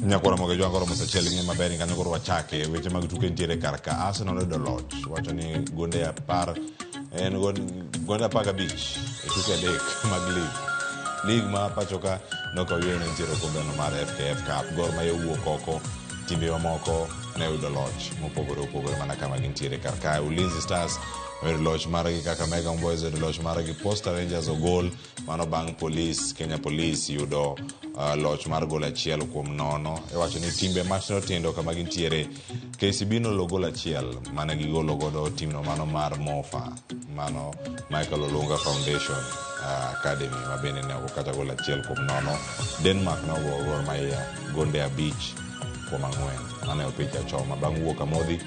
Nyakwara Moge Jwang' koro mos achiel ing'e maber ni kanyo koro wachake weche mag tuke nitiere kar ka. Arsenal oyudo loch wacho ni gonde apar en gonde 15 e tuke adek mag league. League ma pacho ka nokawo yueyo ne nitiere okombeno mar FKF Cup. Gor Mahia owuok oko, timbe mamoko ne oyudo loch mopogore opogore mana kama gintiere kar kae. Ulinzi Stars oyudo loch margi, Kakamega Homeboyz oyudo loch margi, Posta Rangers ogol mano bang' Police, Kenya Police yudo loch mar gol 1-0. Iwacho ni timbe matindo tindo kama gintiere KCB nolo gol achiel mane gigolo godo timno mano mar Mofa, mano Michael Olunga Foundation Academy ma bende ne ogo kata gol 1-0. Denmark ne ogo Gor Mahia gonde 5-4 mane opich achoma bang' wuok amodhi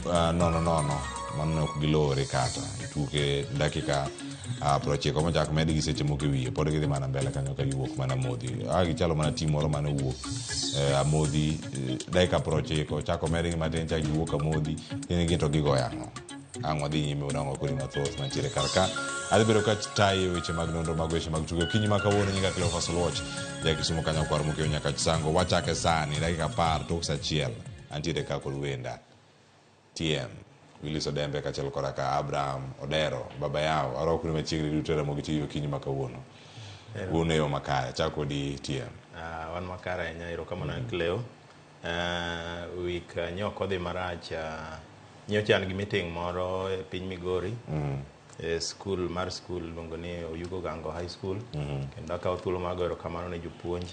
0-0 mano ne ok gilore kata e tuke dakika 90 mochak medgi seche moko e wiye pod gidhi mana mbele kanyo ka giwuok mana amodhi gichalo mana tim moro mane owuok amodhi dakika 90 chako medgi matin chak giwuok amodhi gin to gigoyo ang'o ang' wadhi nyime unang'o kodi mathoth mantiere kar ka. Adhi bedo ka tayi e weche mag nonro mag weche mag tuke okinyi ma kawuono. Nyinga Cleophas Oluoch, ja Kisumu kanyo kwar mokiewo nyaka Chisango. Wachake sani dakika 10 tok saa achiel antiere ka kod wenda TM Willis Odembe kaachiel koda ka Abraham Odero baba yao arwakoni machiegni duto e Ramogi TV okinyi ma kawuono. Un e yo makare chak kodi TM. Wan makare ahinya, erokamano Cleo. Week nyo ok odhi marach. Nyocha an gi meeting moro e piny Migori. E school mar school iluongo ni Oyugo Gango High School. Kendo akawo thuolo mar goyo erokamano ne jopuonj,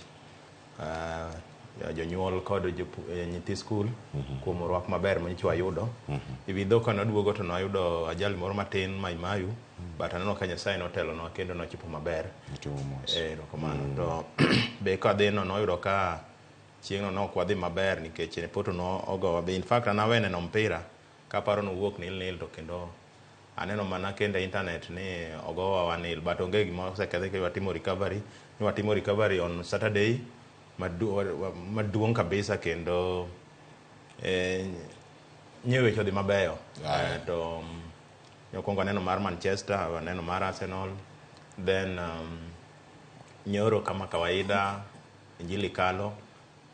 jonyuol kod nyithi school kuom rwak maber manyocha wayudo. Ewi dho ka naduogo to nayudo ajali moro matin Mai Mahiu, but aneno ka Nyasaye notelonwa kendo nochopo maber. Erokamano. To be kadhi no noyudo ka chieng'no ne ok wadhi maber nikech Porto no ogowa. Be in fact an awe neno mpira kaparo nowuok 0-0 to kendo aneno mana kendo e internet ni ogowa 1-0, but onge gima osekethe kendo watimo recovery. Ni watimo recovery on Saturday maduong' kabisa kendo nye weche odhi mabeyo. To mokwongo aneno mar Manchester, aneno mar Arsenal, then nyoro kama kawaida Injili kalo,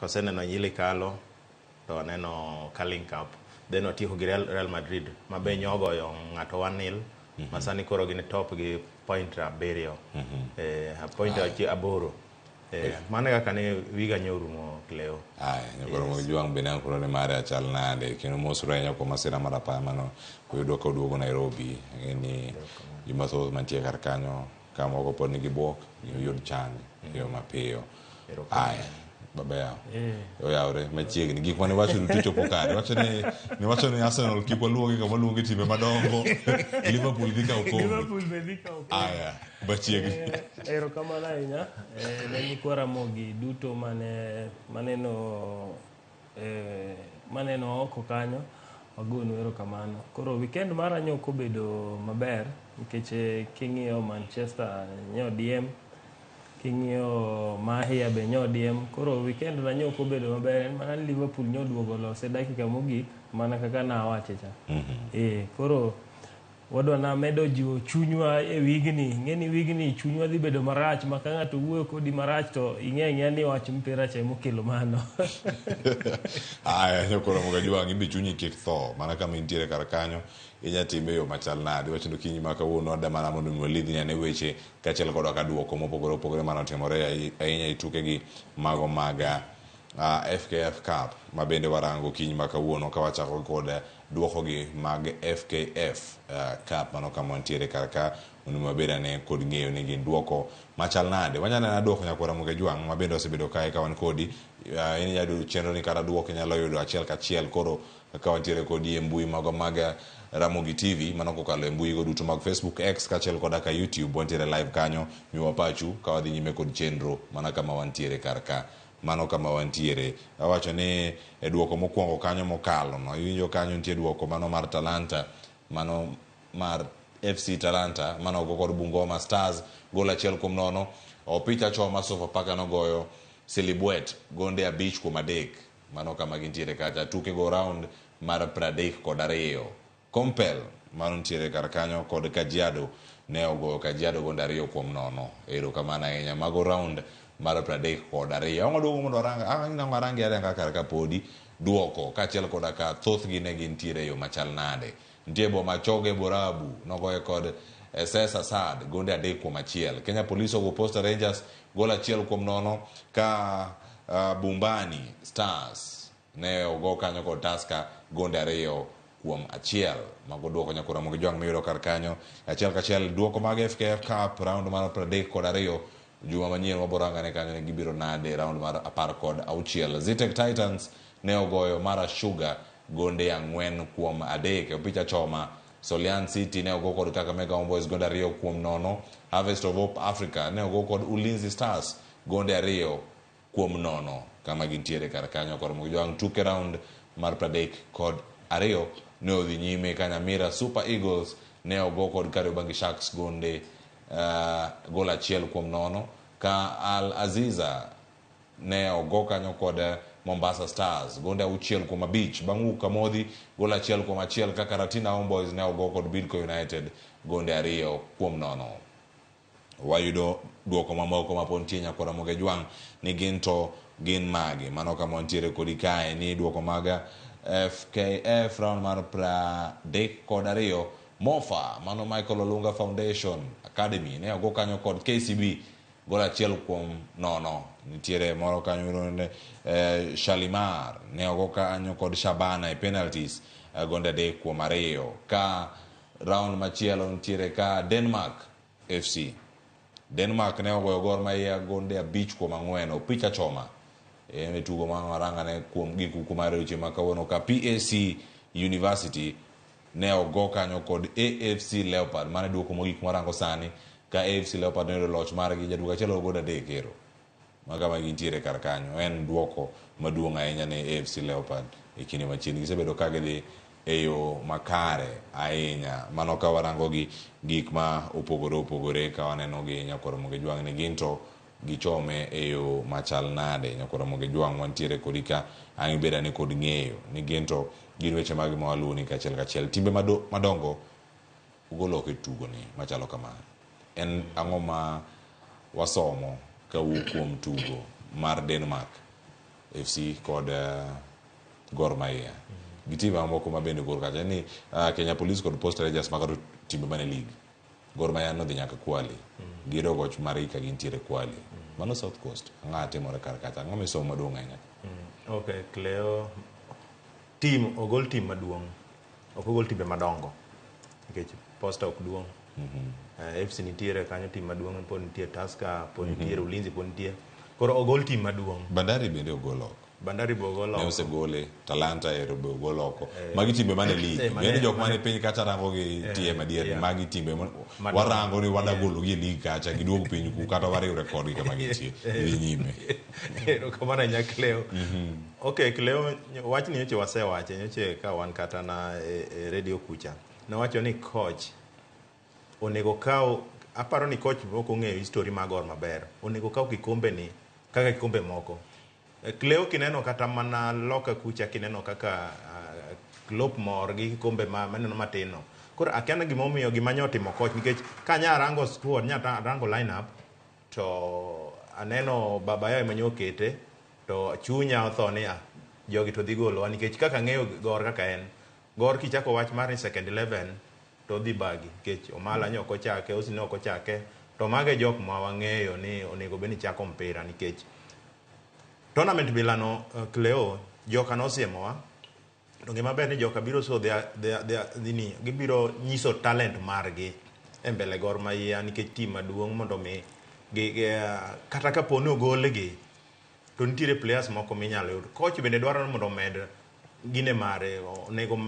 kaseneno Injili kalo to aneno Carling Cup, then watieko gi Real Madrid ma be nyogoyo ng'ato 1-0 ma sani koro gin top gi point 7, point 8. Mano e kaka ne wiga nyo orumo, Cleo. Aya, nyakoro yes. Jwang' bende ang' koro ni mare achal nade kendo mosre ahinya kuom masira mar apaya mano oyudwa ka oduogo Nairobi. Ang'e ni ji mathoth mantie kar kanyo ka moko pod nigi buok ni oyud chang e yo mapiyo. Aya, baba yawo. Oyawre machiegni. Gik mane iwacho duto chopo kare. Iwacho ni Arsenal kik waluongi kama waluonge timbe madongo. Liverpool dhi kawo kombe. Liverpool be dhi kawo kombe. Aya, machiegni. Erokamano ahinya ne nyikwa Ramogi duto mane maneno maneno oko kanyo, wagonu erokamano. Koro weekend mara nyok obedo maber nikech king'iyo Manchester nyodiem, king'iyo Mahia be nyodiem. Koro weekend na nyok obedo maber, en mana ni Liverpool nyoduogo lose dakika mogik mana kaka nawache cha. Koro wadwa na medo jiwo chunywa e wigni. Ing'e ni wigni chunywa dhi bedo marach ma ka ng'ato wuoyo kodi marach to ing'e ang'eya ni wach mpira cha emokelo mano. Aya, nyakoro Ramogi Jwang' imbe chunyi kik tho. Mana kama intiere kar kanyo inya time e yo machal nade. Iwacho ni okinyi ma kawuono wadwa mana mondo mi walidhni ane weche kaachiel koda ka duoko mopogore opogore mane otimore ahinya e tukegi mago mag FKF Cup ma bende warango okinyi ma kawuono ka wachako kod duokogi mag FKF Cup mano kama wantiere kar ka mondo mi wabed ane kod ng'eyo ni gin duoko machal nade. Wanyalo nena duoko nyakwar Ramogi Jwang' ma bende osebedo kae ka wan kodi. In inyalo yudo chenro ni kata duoko inyalo yudo achiel kachiel koro ka wantiere kodi e mbui mago mag Ramogi TV mano kokalo e mbui go duto mag Facebook, X kaachiel koda ka YouTube wantiere live kanyo. Miwa pachu ka wadhi nyime kod chenro mana kama wantiere kar ka. Mano kama wantiere. Awacho ni e duoko mokwongo kanyo mokalo no, iwinjo kanyo nitie duoko mano mar Talanta, mano mar FC Talanta, mano ogo kod Bungoma Stars, gol 1-0. Opich achoma Sofapaka nogoyo Silibwet gonde 5-3. Mano kama gintiere kacha. Tuke go round mar 32. Kompel mano nitiere kar kanyo kod Kajiado ne ogoyo Kajiado gonde 2-0. Erokamano ahinya. Mago round mar 32. Ang' waduogo mondo warang ang' warangi aranga kar ka podi duoko kaachiel koda ka thothgi ne gintiere e yo machal nade. Nitie boma Choge Borabu nogoye kod SS Asad gonde 3-1. Kenya Police ogo Posta Rangers gol 1-0 ka Bumbani Stars ne ogo kanyo kod Tusker gonde 2-1. Mago duoko nyakora Ramogi Jwang' miyudo kar kanyo. Achiel kachiel duoko mag FKF Cup round mar 32 juma manyien waborangane kanyo ne gibiro nade round mar 16. Zetech Titans ne ogoyo Mara Sugar gonde 4-3. Picha choma Solian City ne ogo kod Kakamega Homeboys gonde 2-0. Harvest of Hope Africa ne ogo kod Ulinzi Stars gonde 2-0 kama gintiere kar kanyo. Kor Ramogi Jwang' tuke round mar 32 ne odhi nyime ka Nyamira Super Eagles ne ogo kod Kariobangi Sharks gonde gol 1-0 ka Al Aziza ne ogo kanyo kod Mombasa Stars gonde 6-5. Bang' wuok Kamodhi gol 1-1 ka Karatina Homeboys ne ogo kod Bidco United gonde 2-0. Wayudo duoko mamoko mapod nitie nyakora Ramogi Jwang' ni gin to gin magi. Mano kama wantiere kodi kae ni duoko mag FKF round mar 32 Mofa mano Michael Olunga Foundation Academy ne ogo kanyo kod KCB gol 1-0. Nitiere moro kanyo ni Shalimar ne ogo kanyo kod Shabana e penalties gonde 3-2. Ka round machielo nitiere ka Denmark FC. Denmark ne ogoyo Gor Mahia gonde 5-4. Opicha choma en e tugo ma warangane kuom gi kuku mar odiochieng' ma kawuono ka PAC University ne ogo kanyo kod AFC Leopard. Mano e duoko mogik mwarango sani ka AFC Leopard ne oyudo loch margi jatugo achiel ogo gonde 3 ero. Ma kama gintiere kar kanyo en duoko maduong' ahinya ne AFC Leopard e kinde machiegni. Gisebedo ka gidhi e yo makare ahinya. Mano ka warango gi gik ma opogore opogore ka waneno gi nyakor Ramogi Jwang' ni gin to gichome e yo machal nade. Nyakor Ramogi Jwang' wantiere kodi ka ang' ibed ane kod ng'eyo ni gin to gin weche mage ma waluwoni kachiel kachiel. Timbe madongo ugolo oko e tugo ni machalo kama. En ang'o ma wasomo kawuok kuom tugo mar Denmark FC kod Gor Mahia gi timbe mamoko ma bende gor kacha ni Kenya Police kod Posta Rangers mago timbe mane league. Gor Mahia nodhi nyaka Kwale. Giyudo goch mar ka gintiere Kwale. Mano South Coast. Ang'o timore kar kacha? Ang'o misomo maduong' ahinya? Okay, Cleo, team ogol team maduong', ok ogol timbe madongo nikech Posta ok duong'. FC nitiere kanyo team maduong', pod nitie Tusker, pod nitiere Ulinzi, pod nitie. Koro ogol team maduong'. Bandari bende ogol oko. Bandari be ogol Ne oko. osegole, Talanta ero be ogol oko. Magi timbe mane league. Bende jok mane piny kacha rango gi TM adier ni magi timbe warango ni wada golo gi e league kacha giduog piny ku kata wariwre kodgi kama gintie. Gidhi nyime. Erokamano ahinya Cleo. Okay, Cleo, wachni nyocha wasewache nyocha ka wan kata na e radio kucha. Nowacho ni coach onego kaw, aparo ni coach ok ong'eyo history mag Gor maber. Onego kaw kikombe ni kaka kikombe moko. Cleo kineno kata mana loka kucha kineno kaka Klopp mor gi kikombe maneno matin no. Koro akia ni gimomiyo gima nyo otimo coach nikech kanya rango squad, nya rango lineup to aneno Baba Yao ema nyo okete to chunya otho ni jogi to dhi golowa nikech kaka ang'eyo Gor kaka en. Gor kichako wach mar ni second 11 to dhi bagi nikech Omala nyo ok ochake, Osi ne ok ochake to mago e jok ma wang'eyo ni onego bed ni chako mpira nikech tournament bilano Cleo joka nosiemowa to gima ber ni joka biro so their gibiro nyiso talent margi e mbele Gor Mahia nikech team maduong' mondo mi kata kapo ni ogolgi to nitiere players moko minyalo yud. Coach bende dwaro ni mondo omed gine mare, onego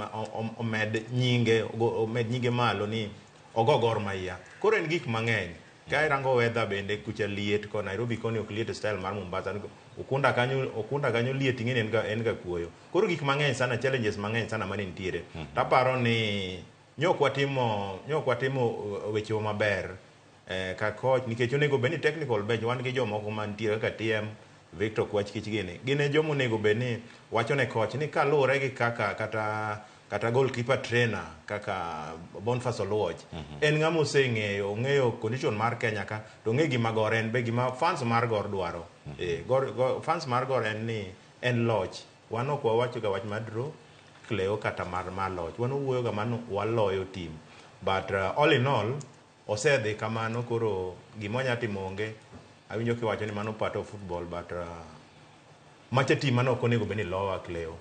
omed nyinge, omed nyinge malo ni ogo Gor Mahia. Koro en gik mang'eny. Ka irango weather bende kucha liet ko Nairobi koni ok liet style mar Mombasa. Ukunda kanyo liet ing'eni en ga kuoyo. Koro gik mang'eny sana, challenges mang'eny sana mane nitiere. Taparo ni nyok watimo weche maber ka coach nikech onego bed ni technical bench wan gi jomoko mantiere kaka TM Victor Kwach Kich gini. Gin e joma onego bed ni wacho ne coach ni kaluwore gi kaka kata Kata goalkeeper trainer kaka Boniface Oluoch en ng'ama oseng'eyo, ong'eyo condition mar Kenya ka, to ong'e gima Gor en be, gima fans mar Gor dwaro. Gor, fans mar Gor en ni en loch. Wan ok wawacho ga wach mar draw, Cleo, kata mar loch. Wan owuoyo ga mano waloyo team. But all in all, osedhi kamano. Koro gima wanya timo onge. Awinjo kiwacho ni mano part of football, but macha team mano ok onego bed ni lowa, Cleo.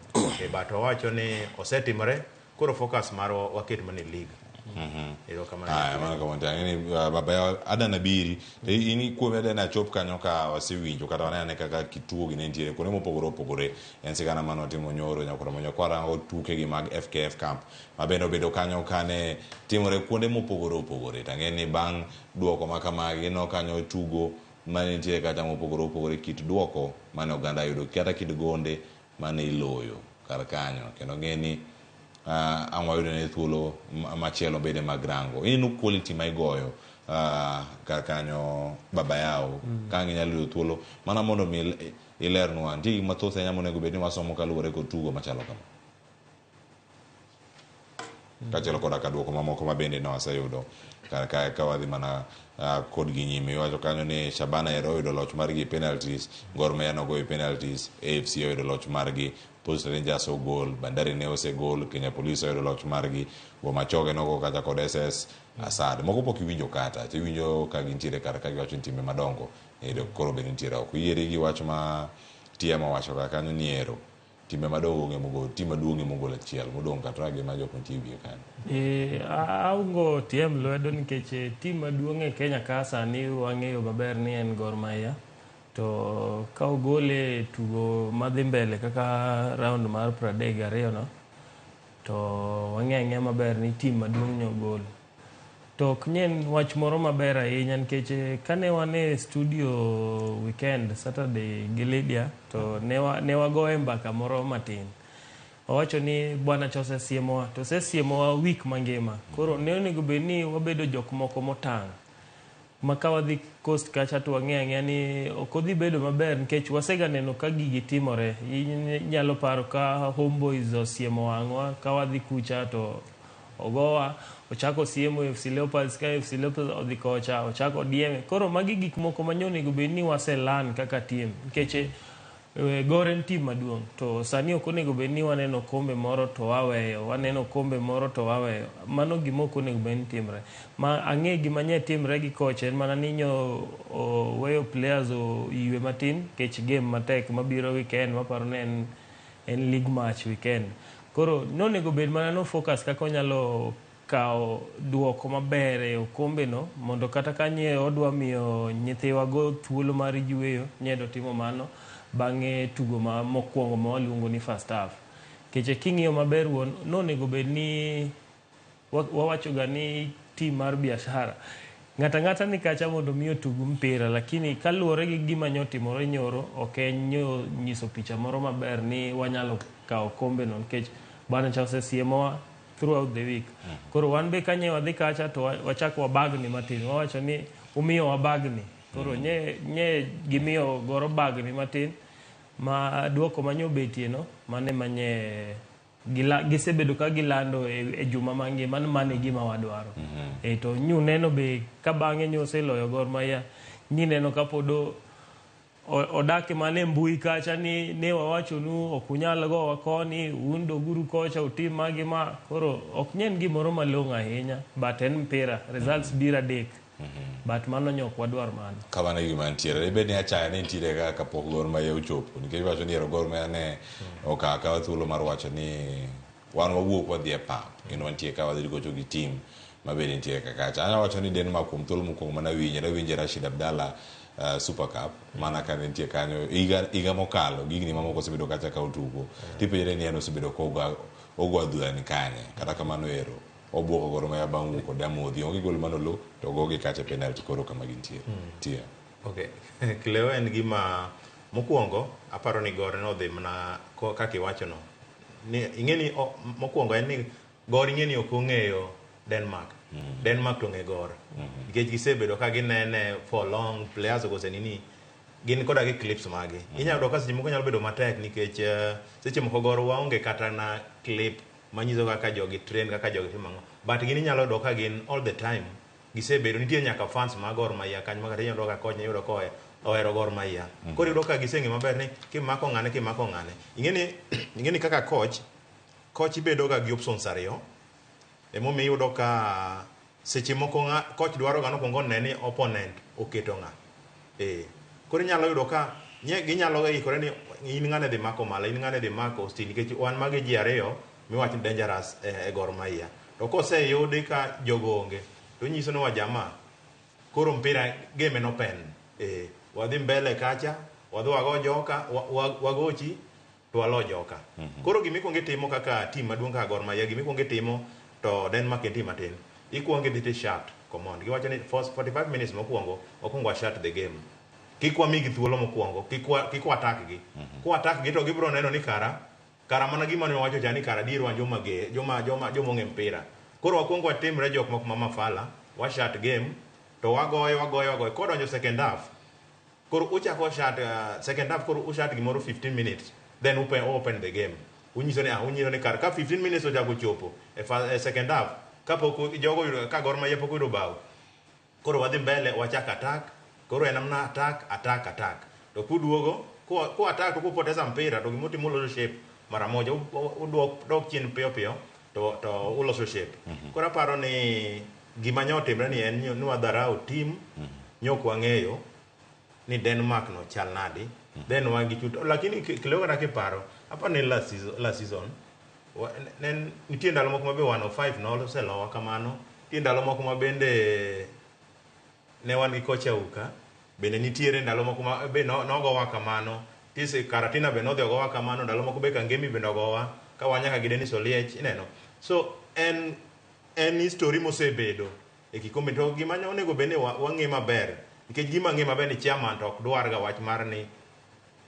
But wawacho ni osetimore, koro focus marwa waket mana e league. Erokamano. Aya, mano kama nitie. Ang'e ni baba yawa Adan Abiri, to in kuom Adan achop kanyo ka wasewinjo kata waneno ane kaka kituo gi ne nitiere kuonde mopogore opogore. En sigana mane watimo nyoro nyakoro monyo kwarango tuke gi mag FKF Cup ma bende obedo kanyo kane timore kuonde mopogore opogore. To ang'e ni bang' duoko ma kamagi ineno kanyo tugo mane nitiere kacha mopogore opogore, kit duoko mane oganda yudo kata kit gonde mane iloyo kar kanyo. Kendo ang'e ni ang' wayudo ne thuolo machielo bende mag rango. Ineno quality ma igoyo kar kanyo, baba yao, ka ang' inyalo yudo thuolo mana mondo mi ilernwa. Nitie gik mathoth ahinya monego bed ni wasomo kaluwore kod tugo machalo kama. Kaachiel koda ka duoko mamoko ma bende ne waseyudo kar kae ka wadhi mana kodgi nyime. Iwacho kanyo ni Shabana ero oyudo loch margi e penalties, Gor Mahia nogoyo penalties, AFC oyudo loch margi, Post Rangers ogol, Bandari ne osegol, Kenya Police oyudo loch margi, Bomachoge nogo kacha kod SS Asad. Moko pok iwinjo kata, tiwinjo ka gintiere kar ka giwacho ni timbe madongo ero koro be nitiere oko. Yieri gi wach ma TM owacho kar kanyo ni ero timbe madongo onge mogol, tim maduong' ema ogol achiel, modong' kata gima jok mantie e wiye kanyo. Aungo TM lwedo nikech tim maduong' e Kenya ka sani wang'eyo maber ni en Gor Mahia. To ka ogole e tugo madhi mbele kaka round mar 32 no, to wang'eyo ang'eya maber ni tim maduong' nyogol. To ok nyen wach moro maber ahinya nikech kane wan e studio weekend Saturday gi Lydia, to ne wagoye mbaka moro matin. Wawacho ni bwana cha osesiemowa, to osesiemowa week mangima. Koro ne onego bed ni wabedo jok moko motang'. Ma ka wadhi coast kacha to wang'eyo ang'eya ni ok odhi bedo maber nikech wasega neno ka gigi timore. Inyalo paro ka Homeboys osiemo wang'wa ka wadhi kucha to ogowa, ochako siemo FC Leopards ka FC Leopards odhi kocha, ochako dieme. Koro magi gik moko ma onego bed ni waselan kaka team nikech Gor en team maduong' to sani ok onego bed ni waneno kombe moro to waweyo, waneno kombe moro to waweyo. Mano gima ok onego bed ni timre. Ma ang'e gima nye timre gi coach en mana ni nyo weyo players oywe matin nikech game matek mabiro weekend maparo ni en league match weekend. Koro nonego bed mana no focus kaka onyalo kawo duoko maber e okombe no mondo kata ka nye odwa miyo nyithiwa go thuolo mar yweyo nyedo timo mano bang'e tugo ma mokwongo ma waluongo ni first half. Nikech king'iyo maber wuon nonego bed ni wawacho ga ni team mar biashara ng'ata ng'ata ni kacha mondo mi otug mpira, lakini kaluwore gi gima nyotimore nyoro ok en nyo nyiso picha moro maber ni wanyalo kawo kombe no nikech bwana cha osesiemowa throughout the week. Koro wan be kanye wadhi kacha to wachako wabagni matin, wawacho ni umiyo wabagni. Koro nye gimiyo goro bagni matin ma duoko manyobetie no mane manye gisebedo ka gilando e juma mangima ni mano e gima wadwaro. To nyuneno be ka bang'e nyoseloyo Gor Mahia, nyineno ka pod odak mana e mbui kacha ni ne wawachonu ok unyal gowa koni, un doguru kocha utim magi ma. Koro ok nyen gimoro malong'o ahinya, but en mpira, results biro adek. But mano nyo ok wadwar mano. Kamano e gima nitiere. Dibed ni achaya ne nitiere ka kapok Gor Mahia ochopo. Nikech iwacho ni ero Gor Mahia ne okawo akawa thuolo mar wacho ni wan wawuok wadhi e pap kendo wantie ka wadhi gocho gi team ma bende nitiere ka kacha. Anyalo wacho ni Denmark kuom thuolo mokwongo mane awinje, nawinje Rashid Abdallah Super Cup mana ka ne nitie kanyo higa mokalo, gi higni mamoko osebedo kacha ka otugo. Tipenjore ni en osebedo ka ogo adhula ni kanye. Kata kamano ero obuogo Gor Mahia bang' wuok kod amodhi. Onge gol manolo to ogogi kacha penalty koro kama gintie. Tie. Okay. Cleo en gima mokwongo aparo ni Gor nodhi mana kaka iwacho no. Ni ing'e ni mokwongo en ni Gor ing'e ni ok ong'eyo Denmark. Denmark to ong'e Gor. Nikech gisebedo ka ginene for long, players go nini gin koda gi clips magi. Inyalo yudo ka seche moko nyalo bedo matek nikech seche moko Gor waonge kata na clip Manyiso kaka jogi train, kaka jogi timo ang'o. But gin inyalo yudo ka gin all the time gisebedo nitie nyaka fans mag Gor Mahia kanyo ma kata inyalo yudo ka coach iyudo ka ohero Gor Mahia. Koro iyudo ka giseng'e maber ni kimako ng'ane kimako ng'ane. Ing'eni ing'eni kaka coach, coach ibedo ga gi options ariyo. Emomiyo iyudo ka seche moko ng'a, coach dwaro ga nokwongo one ni opponent oketo ng'a. Eh. Koro inyalo yudo ka nye ginyalo ga ikore ni in ng'ane dhi mako Mala, in ng'ane dhi mako Austin nikech wan magi ji ariyo miwach ni dangerous e Gor Mahia. To koseyudi ka jogo onge, to nyiso ni wajamaa koro mpira game en open. Eh, wadhi mbele kacha, wadhi wago joka, wagochi to walo joka. Koro gima ikwongo itimo kaka team maduong' kaka Gor Mahia, gima ikwongo itimo to Denmark en team matin. Ikwongo idhi ti shut command. Giwacho ni first 45 minutes mokwongo, wakwongo wa shut the game. Kik wamigi thuolo mokwongo, kik wa, kik wa attack gi. Kwa attack gi to gibiro neno ni kara, kara mana gima ne wawacho cha ni kara adier wan joma ge, joma, joma, joma ong'e mpira. Koro wakwongo watimre jok moko ma mafala, wa shut game, to wagoyo, wagoyo, wagoyo. Kodonjo second half, koro uchako shut second half koro ushut gimoro 15 minutes then open, open the game unyiso ni ah, unyiso ni kar ka 15 minutes ochako chopo e, e second half kapok jogo oyudo ka Gor Mahia pok oyudo bao koro wadhi mbele wachak attack koro en mana attack attack attack to kuduogo ku attack to kupoteza mpira to gimotimo uloso shape mara moja uduok dok chien piyo piyo to to uloso shape koro aparo ni gima nyo otimre ni en ni wadharau team nyok wang'eyo ni Denmark no chal nadi then wan gi chuto lakini kileo kata kiparo aparo ni last season, last season wa, ne, nitie ndalo moko ma be 105 noselowa kamano nitie ndalo moko ma bende ne wan gi kocha Uka bende nitiere ndalo moko ma be nogowa kamano tise Karatina be nodhi ogowa kamano ndalo moko be Kangemi bende ogowa ka wan nyaka gi Dennis Oliech ineno so en en history mosebedo e kikombe to gima onego bed ni wang'e maber nikech gima ang'e maber ni chairman to ok dwar ga wach mar ni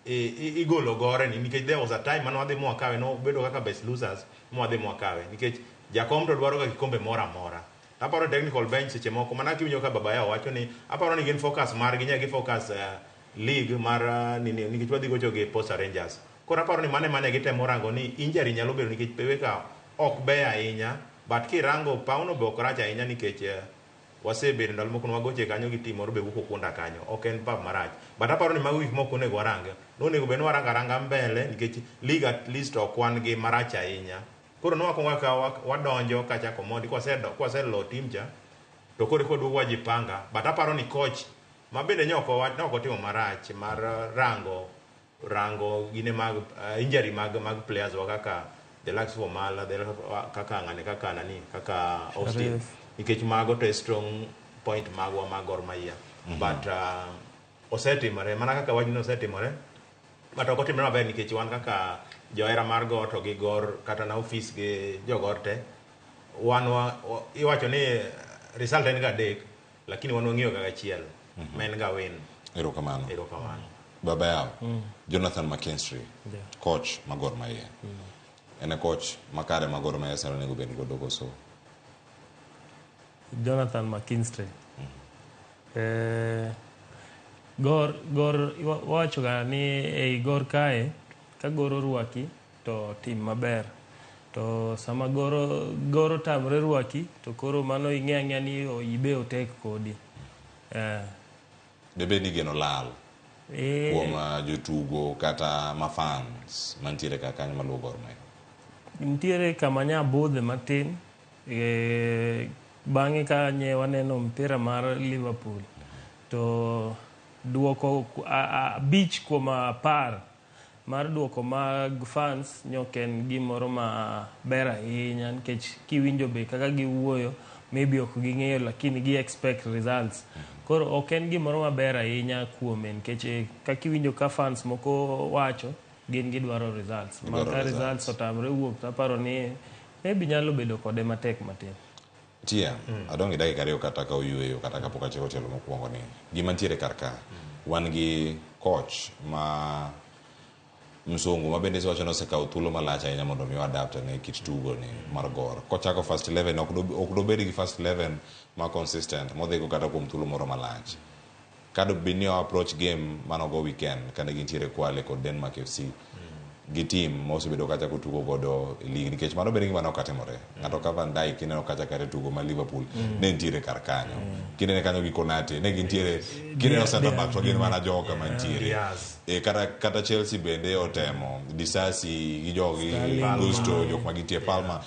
igolo gore ni nikech there was a time mane wadhi mwakawe nobedo kaka best losers mwadhi mwakawe nikech jakom to dwaro ga kikombe moro amora aparo technical bench seche moko mana kiwinjo ka baba yao wacho ni aparo ni gin focus margi nya gi focus league mar nini nikech wadhi gocho gi Posta Rangers koro aparo ni mane mane gitemo rango ni injury nyalo bedo nikech pewe ka ok beyo ahinya but kirango pawno be ok rach ahinya nikech wasebedo ndalo moko nwagoche kanyo gi team moro be wuok Okunda kanyo ok en pap marach but aparo ni mago gik moko onego warang nonego bed ni warango aranga mbele nikech league at least ok wan gi marach ahinya koro nwakwongo ka wadonjo kachako mondi kwaselo team cha to koro eka waduogo wajipanga but aparo ni coach ma bende ne ok otimo marach mar rango rango gine mag injury mag mag players wa kaka the likes of Omala the likes of, kaka ng'ane kaka nani kaka Austin nikech mago to e strong point magwa mag Gor Mahia but osetimore mana kaka wachni osetimore but ok otimore maber nikech wan kaka johera mar Gor to gi Gor kata na ofis gi jogor te wan wa, iwacho ni result en ga adek lakini wan wang'iyo ga achiel ma en ga win. Erokamano. Erokamano. Baba yao Jonathan McKinstry coach ma Gor Mahia en e coach makare ma Gor Mahia sani onego bed godo koso? Jonathan McKinstry. Gor Gor wacho ga ni ei Gor kae ka Gor orwaki to tim maber to sama Gor Gor otamre rwaki to koro mano ing'e ang'eya ni ibe otek kodi. Debed ni geno lal kuom jotugo kata ma fans mantiere ka kanyo maluwo Gor Mahia? Nitiere kama nya budhe matin bang'e ka nye waneno mpira mar Liverpool to duoko 5 kuom 10 mar duoko mag fans nyok en gimoro maber ahinya nikech kiwinjo be kaka giwuoyo maybe ok ging'eyo lakini gi expect results. Koro ok en gimoro maber ahinya kuome nikech kaka iwinjo ka fans moko wacho gin gidwaro results. Ma ka results otamre wuok to aparo ni maybe nyalo bedo kode matek matin. Tia, adong' gi dakika 2 kata ka oyueyo kata kapok achako tielo mokwongo ni gima ntiere kar ka wan gi coach ma msungu ma bende isewacho ni osekawo thuolo malach ahinya mondo mi adapt ne kit tugo ni mar Gor. Kochako first 11 ok dobed gi first 11 ma consistent modhigo kata kuom thuolo moro malach. Ka dobed ni o approach game manogo weekend kane gintiere Kwale kod Denmark FC. Gi team mosebedo kacha kotugo godo e league, nikech mano bende gima ne ok otimore. Ng'ato ka Van Dijk ineno kacha kata e tugo ma Liverpool ne nitiere kar kanyo. Kinene kanyo gi Konate ne gintiere, kineno center back to gin mana joka mantiere. Diaz. E, kata Chelsea bende otemo Disasi gi jogi Sterling. Gusto, jok ma gintie Palmer,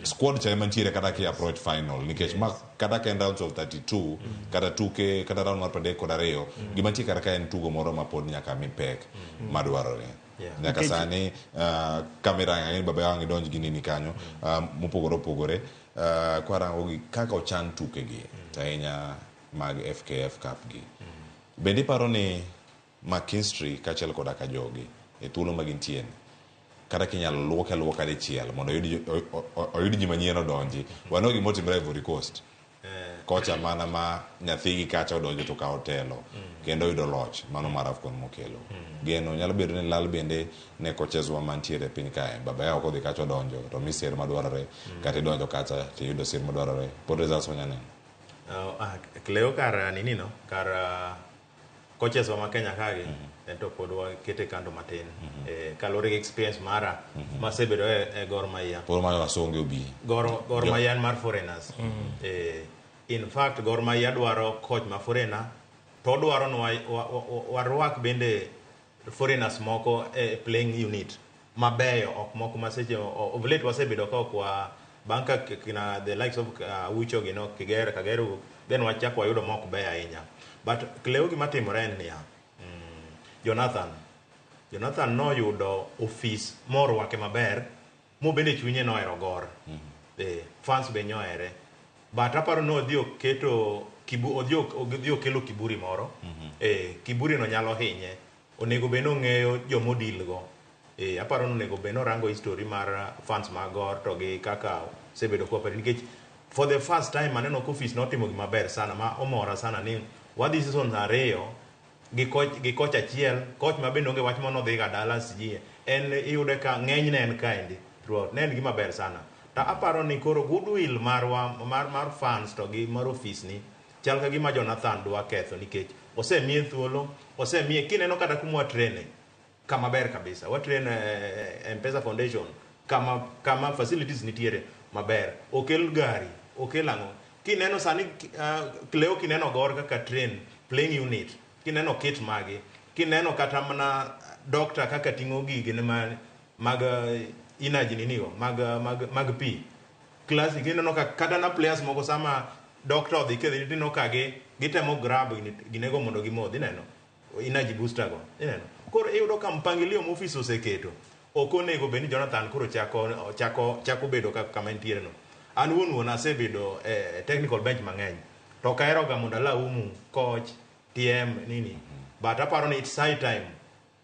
squad cha ema nitiere kata ki approach final, nikech ma kata ka en rounds of 32 kata tuke kata round mar 32, gima nitie kar ka en tugo moro ma pod nyaka mi pek madwarore. Nyaka sani kamera ng'ani baba wang' idonj gi nini kanyo mopogore opogore, kwarango gi kaka ochan tuke gi to ahinya mag FKF Cup gi, bende iparo ni McKinstry kaachiel koda ka jogi e thuolo ma gintie ni, kata kinyalo luoke aluoka dichiel mondo oyud ji manyien odonji? Waneno gima otimore Ivory Coast kocha, mana ma nyathigi kacha odonjo to kawo telo kendo oyudo loch mano mar AFCON mokelo geno. Nyalo bedo ni lal bende ne coaches wa mantiere e piny kae. Baba Yao kodhi kacha odonjo to mi sir madwarore, kata idonjo kacha to iyudo sir madwarore, pod results wanya neno. Cleo, kar nini no, kar coaches wa ma Kenya kagi en to pod wakete kando matin, kaluwore gi experience mara masebedo e Gor Mahia. Pod manyo wasonge obi. Gor Mahia en mar foreigners. In fact, Gor Mahia dwaro coach ma foreigner, to odwaro ni warwak bende foreigners moko e playing unit mabeyo, ok moko ma seche of late wasebedo ka ok wa bang' ka kina the likes of Ucho gi no Kigera Kageru, then wachako wayudo mok beyo ahinya. But Cleo, gima timore en niya, Jonathan noyudo ofis morwake maber, mobende chunye nohero Gor, fans be nyohere, but aparo ni odhi oketo odhi okelo kiburi moro. Kiburi no nyalo hinye. Onego bed ni ong'eyo jomodil go. Aparo ni onego bed ni orango history mar fans mag Gor to gi kaka osebedo cooperate, nikech for the first time aneno ka ofis notimo gima ber sana ma omora sana ni wadhi season 2 gi coach achiel, coach ma bende onge wach mano odhi ga dala sijui en iyude ka ng'enyne en kaendi throughout. Ne en gima ber sana. To aparo ni koro goodwill marwa mar fans to gi mar ofis ni chal ka gima Jonathan dwa ketho, nikech osemiye thuolo, osemiye kineno kata kuma watraine kama ber kabisa, watrain M-Pesa Foundation, kama facilities nitiere maber, okel gari, okel ang'o. Kineno sani, Cleo, kineno Gor kaka train playing unit, kineno kit magi, kineno kata mana doctor kaka ting'o gigene mag energy ninigo mag pi classic, ineno ka kata na players moko sama doctor odhi kedhi, ineno ka gi gitemo grab ginego mondo gimodh, ineno energy booster go, ineno. Koro iyudo ka mpangilio ma ofis oseketo ok onego bed ni Jonathan koro chako bedo kaka kama entiere no. An wuon asebedo e technical bench mang'eny, to ok aheroga mondo alaumu coach TM nini, but aparo ni it's high time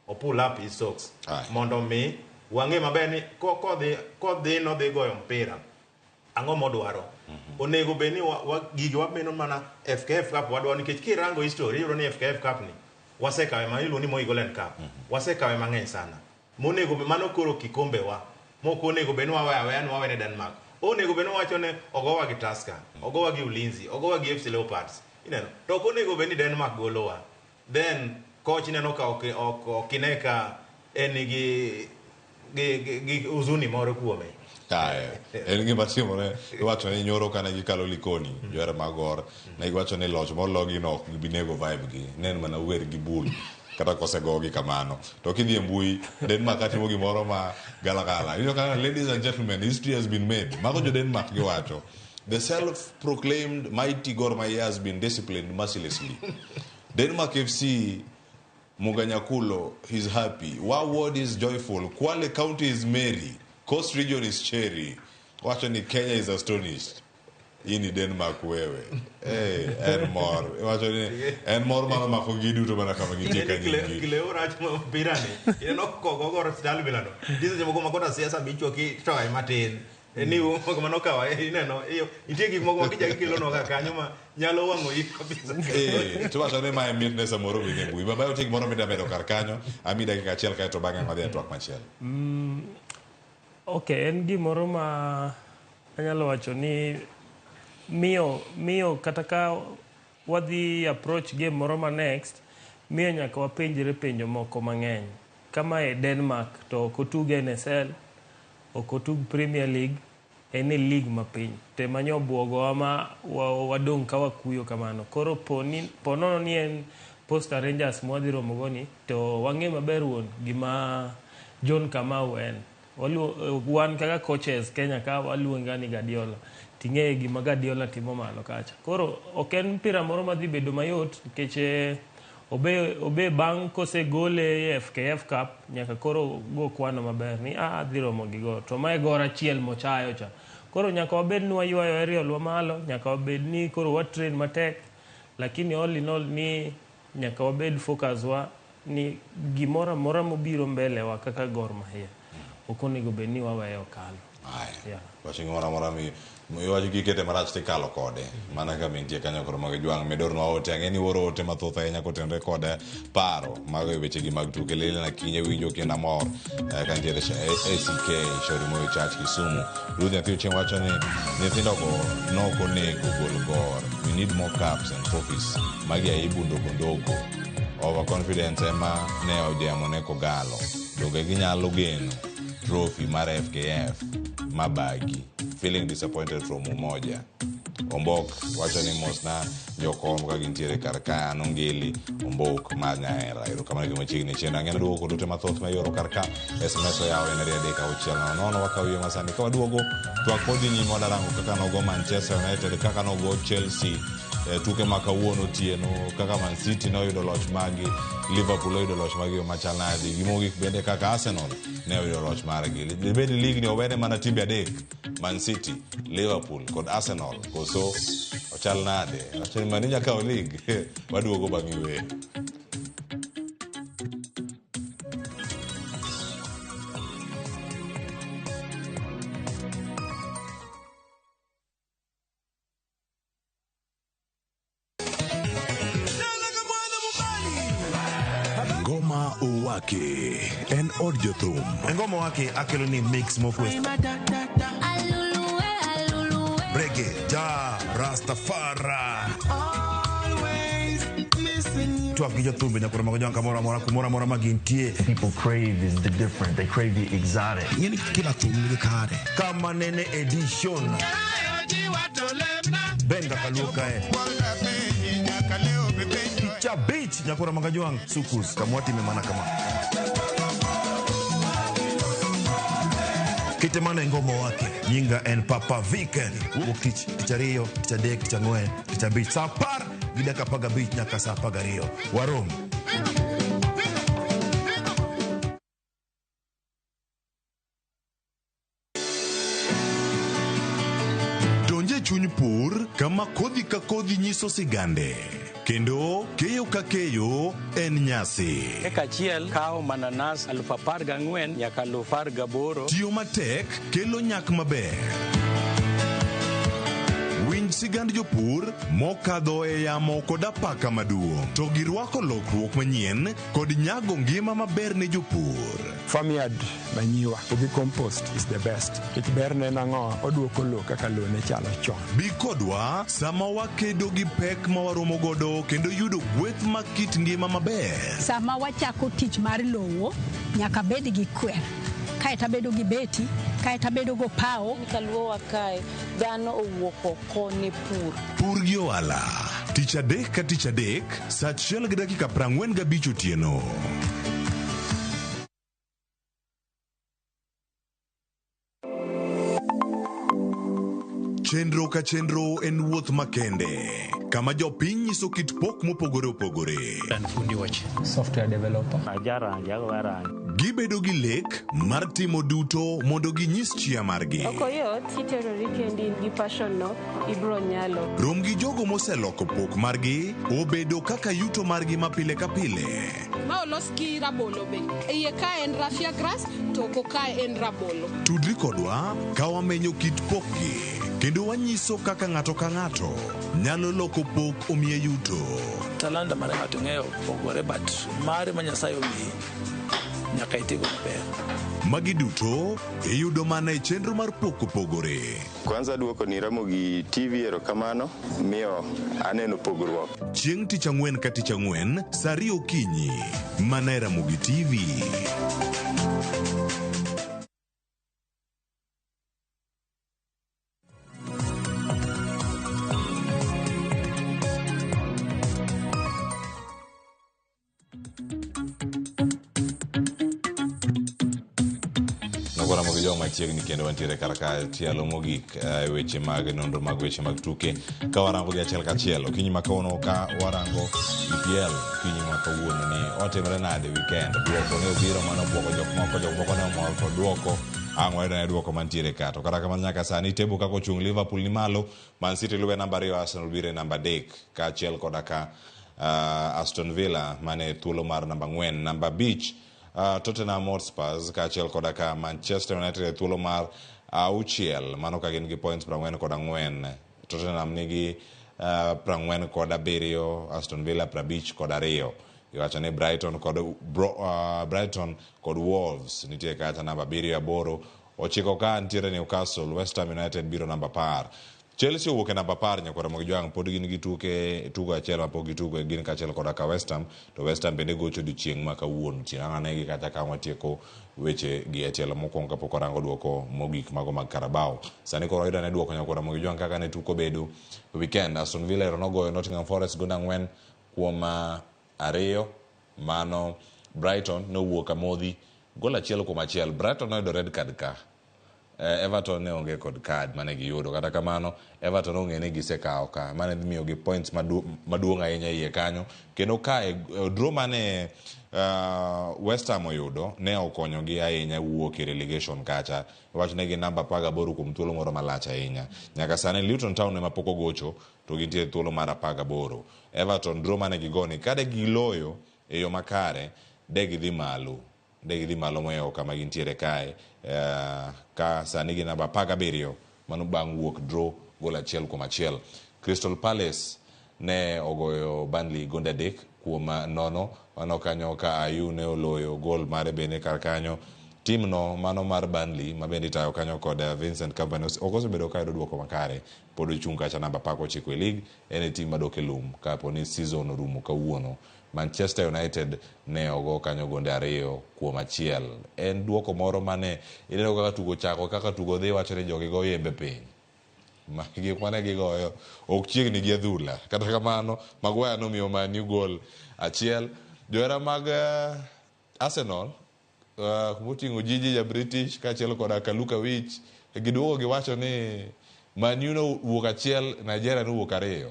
o pull up his socks mondo mi wang'e maber ni kodhi nodhi goyo mpira ang'o modwaro. Onego bed ni gigi wameno mana FKF Cup wadwaro, nikech kirango history iyudo ni FKF Cup ni wasekawe ma iluongo ni Moi Golden Cup, wasekawe mang'eny sana. Monego mano koro kikombe wa mok onego bed ni waweyo aweya ni wawe ne Denmark. Onego bed ni wawacho ni ogowa gi Tusker, ogowa gi Ulinzi, ogowa gi FC Leopards, ineno. To ok onego bed ni Denmark golowa. Then coach ineno ka ok ine ka en gi huzuni moro kuome. Kae en gima timore. Iwacho ni nyoro kane gikalo Likoni, johera mag Gor ne giwacho ni loch mologi no ok gibi nego vibe gi, ne en mana wer gi bul kata kosegogi kamano. To kidhi e mbui, Denmark atimo gimoro ma galagala, iyudo ka "Ladies and gentlemen, history has been made." Mago jo Denmark giwacho, "The self proclaimed mighty Gor Mahia has been disciplined mercilessly. Denmark FC Muganyakulo is happy. Wa ward is joyful. Kwale County is merry. Coast Region is cherry." Wacho ni "Kenya is astonished." Hii ni Denmark wewe. Hey, en mor. Wacho ni en mor mano mako gi duto mana kama gintie ka nyingi. Kileo rach ma mpira ni ineno kogo Gor style no nitie seche moko ma kota siasa michwaki toy matin. Ni mano kawa ineno nitie gik moko ma kichako ikelonwa ka kanyo ma nyalo wang'o yi kabisa. Eh, to wacho ni mae mitne samoro bende e mbui. Baba, otie gimoro mida medo kar kanyo. Ami dakika achiel kae to bang'e wadhi e twak machielo. Ok, en gimoro ma anyalo wacho ni miyo kata ka wadhi approach game moro ma next, miyo nyaka wapenjre penjo moko mang'eny. kama e Denmark to ok otug NSL, ok otug Premier League, en e league mapiny. To ema nyo obuogowa ma wadong' ka wakuyo kamano. Koro po nono ni en Posta Rangers mwadhi romogo ni, to wang'e maber wuon gima John Kamau en. Wan kaka coaches Kenya ka waluonga ni Guardiola. Ting'e gima Guardiola timo malo kacha. Koro ok en mpira moro madhi bedo mayot nikech obe bang' kosegole e FKF Cup nyaka koro go kwano maber ni adhi romo gi Gor. To mae Gor achiel mochayo cha. Koro nyaka wabed ni waywayo aerial wa malo, nyaka wabed ni koro wa train matek, lakini all in all ni nyaka wabed focus wa ni gimoro amora mobiro mbele wa kaka Gor Mahia ok onego bed ni waweyo kalo. Aya. Wacho gimoro amora mi iwacho kikete marach tikalo kode. Mana kaka mintie kanyo koro mag jwang' midornwa ote. Ang'e ni ioro ote mathoth ahinya kotenore kod paro mag wechegi mag tuke. Lilian Akinyi winjo kendo amor ka nitiere ACK Shauri Moyo Church Kisumu. Ruth Nyathi Ochieng' wacho ni nyithindogo nok onego gol Gor. We need more cups and trophies. Magi aibu ndogo ndogo. Overconfidence ema ne ojemo ne Kogalo. Donge ginyalo geno trophy mar FKF mabagi. Feeling disappointed from Umoja. Ombok wacho ni mosna jokom ka gintiere kar ka an Ongili Ombok mar Nyahera. Erokamano gi machiegni chien. Ang'e duogo kod ote mathoth ma ioro kar ka. SMS oyaw en 23600 wakawo yie masani. Ka waduogo twak pod dhi nyime wadarango kaka nogo Manchester United, kaka nogo Chelsea, tuke ma kawuono otieno, kaka Man City noyudo loch margi, Liverpool oyudo loch margi yo machal nade, gi mogik bende kaka Arsenal ne oyudo loch margi. Dibed ni league ni owene mana timbe adek, Man City, Liverpool kod Arsenal, koso ochal nade? Wacho ni mani nyaka kaw league. Waduogo bang' yweyo. Ngoma Owake en od jothum. Ngoma Owake akelo ni mix mokwe. Reggae, ja, Rastafari. Twak gi jothumbe nyakoro mago jwang' kamoro amora kumoro amora ma gintie. People crave is the different. They crave the exotic. Ing'eni kila thum nigi kare. Kama nene edition. Benga kaluo kae. Tich abich nyakoro mago jwang' sukus kamwatime mana kama. Kite mano e Ngoma Owake. Nyinga en Papa Viken. Wuok tich, tich ariyo, tich adek, tich ang'wen, tich abich. Saa 10 gi dakika 15 nyaka saa 12. Warom. Donje chuny pur kama kodhi ka kodhi nyiso sigande. Kendo keyo ka keyo en nyasi. Eka achiel kawo mananas 14,000 nyaka 18,000. Tiyo matek kelo nyak maber. Winj sigand jopur mokadho e yamo kod apaka maduong', to girwako lokruok manyien kod nyago ngima maber ne jopur. Farmyard manure gi compost is the best. Nikech berne en ang'o? Oduoko lowo kaka lowo ne chalo chon. Bi kodwa sama wakedo gi pek ma waromo godo kendo yudo gweth mag kit ngima maber. Sama wachako tich mar lowo, nyaka bed gi kwer. Kaeto abedo gi beti, kaeto abedo go pawo. Kaluowa kae, dhano owuok oko ne pur. Pur gi ohala. Tich adek ka tich adek, saa 1:45 otieno. Chenro ka chenro en wuoth makende, kama jopiny nyiso kit pok mopogore opogore. An fundi wache. Software developer. Gibedo gi lek mar timo duto mondo ginyis chia margi. Ok oyot, kiterori kendi in gi passion no, ibro nyalo. Rom gi jogo moseloko pok margi obedo kaka yuto margi ma pile ka pile. Ma olos gi rabolo be. Iye ka en raffia grass, to oko ka en rabolo. Tudri kodwa ka wamenyo kit pokgi kendo wanyiso kaka ng'ato ka ng'ato nyalo loko pok omiye yuto. Talanta mar ng'ato ng'eyo pogore, but mare ma Nyasaye omiyi Nyaka itigo maber. Magi duto iyudo mana e chenro mar Pok Opogore. Kwanza duoko ni Ramogi TV erokamano miyo aneno pogruok. Chieng' tich ang'wen ka tich ang'wen sa ariyo okinyi mana e Ramogi TV. Nokora mogi joma machiegni kendo wantiere kar ka tielo mogik e weche mag nonro mag weche mag tuke ka warango gi achiel kachiel okinyi ma kawuono ka warango EPL okinyi ma kawuono ni otimre nade weekend duoko ne obiro mano buogo jok moko jok moko ne omor kod duoko ang' wayudo ne duoko mantiere ka to kata kamano nyaka sani table kaka ochung' Liverpool ni malo Man City luwe namba 2 Arsenal biro e namba 3 kaachiel koda ka Aston Villa mane thuolo mar namba 4 namba 5 Tottenham Hotspurs kaachiel koda ka Manchester United e thuolo mar auchiel mano ka gin gi points 44. Tottenham nigi 47, Aston Villa 52. Iwacho ni Brighton kod Brighton kod Wolves nitie kacha namba 7 8 9 ka nitiere Newcastle, West Ham United biro namba 10. Chelsea owuok e namba 10 nyakwara mag Jwang' pod gin gi tuke tugo achiel ma pok gitugo gin kaachiel koda ka West Ham to West Ham bende gocho odiochieng' ma kawuono chieng' ang' anegi kata ka watieko weche gi e tielo mokwongo kapok warango duoko mogik mago mag Carabao. Sani koro wayudo ane duoko nyakwara mag Jwang' kaka ne tuko obedo weekend. Aston Villa ero nogoyo Nottingham Forest gonde 4 kuom 2 mano Brighton nowuok amodhi gol 1 kuom 1. Brighton noyudo red card ka Everton ne onge kod card mane giyudo kata kamano Everton ong'e ni gisekawo ka mane dhi miyogi points maduong' ahinya iye kanyo kendo ka draw mane West Ham oyudo ne okonyogi ahinya wuok e relegation kacha wach ne gi namba 18 kuom thuolo moro malach ahinya nyaka sani Luton Town ema pok ogocho to gintie thuolo mar 18. Everton draw mane gigoni kade giloyo e yo makare de gidhi malo de gidhi malo mohewo kama gintiere kae ka sani gi namba 17 mano bang' wuok draw gol 1 kuom 1. Crystal Palace ne ogoyo Burnley gonde 3 kuom 0 mano kanyo ka Ayew ne oloyo gol mare bende kar kanyo. Tim no mano mar Burnley ma bende itayo kanyo kod Vincent Kompany ok osebedo ka yudo duoko makare pod ochung' kacha namba 19 e league en e tim madok e lum kapo ni season orumo kawuono. Manchester United ne ogo kanyo gonde 2 kuom 1. En duoko moro mane ineno kaka tugo chako kaka tugo dhi wacho ni jogi goyo yembe piny. Ma gik mane gigoyo ok chiegni gi adhula. Kata kamano Maguire nomiyo Man U gol 1. Johera mag Arsenal moting'o Gigi ja British kaachiel koda Kaluka Wich giduogo giwacho ni Man U nowuok 1, Nigeria nowuok 2.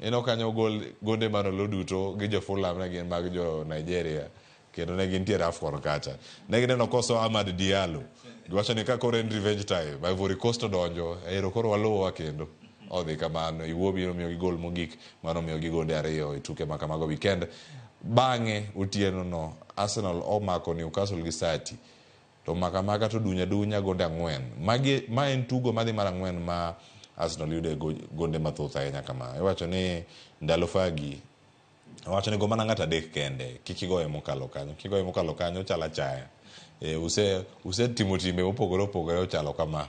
Ineno kanyo gol gonde manolo duto gi jo Fulham ne gin mag jo Nigeria kendo ne gintiere AFCON kacha. Ne gineno koso Amad Diallo. Giwacho ni ka koro en revenge time, Ivory Coast odonjo, ero koro waluwa kendo. Odhi kamano, Iwobi nomiyogi gol mogik mano omiyogi gonde 2 e tuke ma kamago weekend. Bang'e otieno no Arsenal omako Newcastle gi sati. To maka maka to dunya dunya gonde 4. Magi ma en tugo madhi mar 4 ma Arsenal yude gonde mathoth ahinya kama. Iwacho ni ndalo Fergie owacho ni go mana ng'ato 3 kende, kik igoye mokalo kanyo. Kigoye mokalo kanyo ochalo achaya. Use timo timbe mopogore opogore ochalo kama.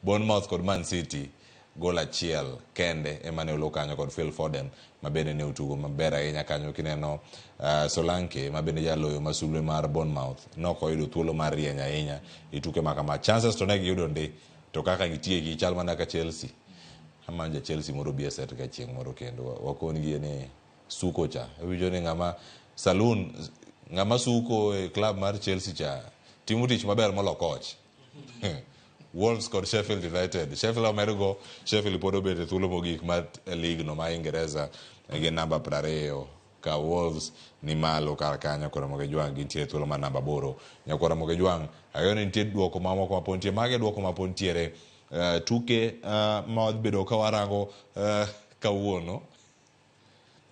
Bournemouth kod Man City gol 1 kende ema ne olo kanyo kod Phil Foden ma bende ne otugo maber ahinya kanyo kineno Solanke ma bende jaloyo masulwe mar Bournemouth nok oyudo thuolo mar rieny ahinya e tuke ma kama. Chances to ne giyudo ndi to kaka gitieki chal mana ka Chelsea. Ama ja Chelsea moro bi e set ka chieng' moro kendo wakon gi ni suko cha. Iwinjo ni ng'ama saloon ng'ama suko e club mar Chelsea cha timo tich maber molo coach. Wolves kod Sheffield United. Sheffield omergo, Sheffield pod obet e thuolo mogik mar league no ma Ingereza gi namba 20 ka Wolves ni malo kar kanyo koro Ramogi Jwang' gintie e thuolo mar namba 8. Nyakwar Ramogi Jwang' ageno ni nitie duoko mamoko ma pod nitie. Mage duoko ma pod nitiere tuke ma wadhi bedo ka warango kawuono.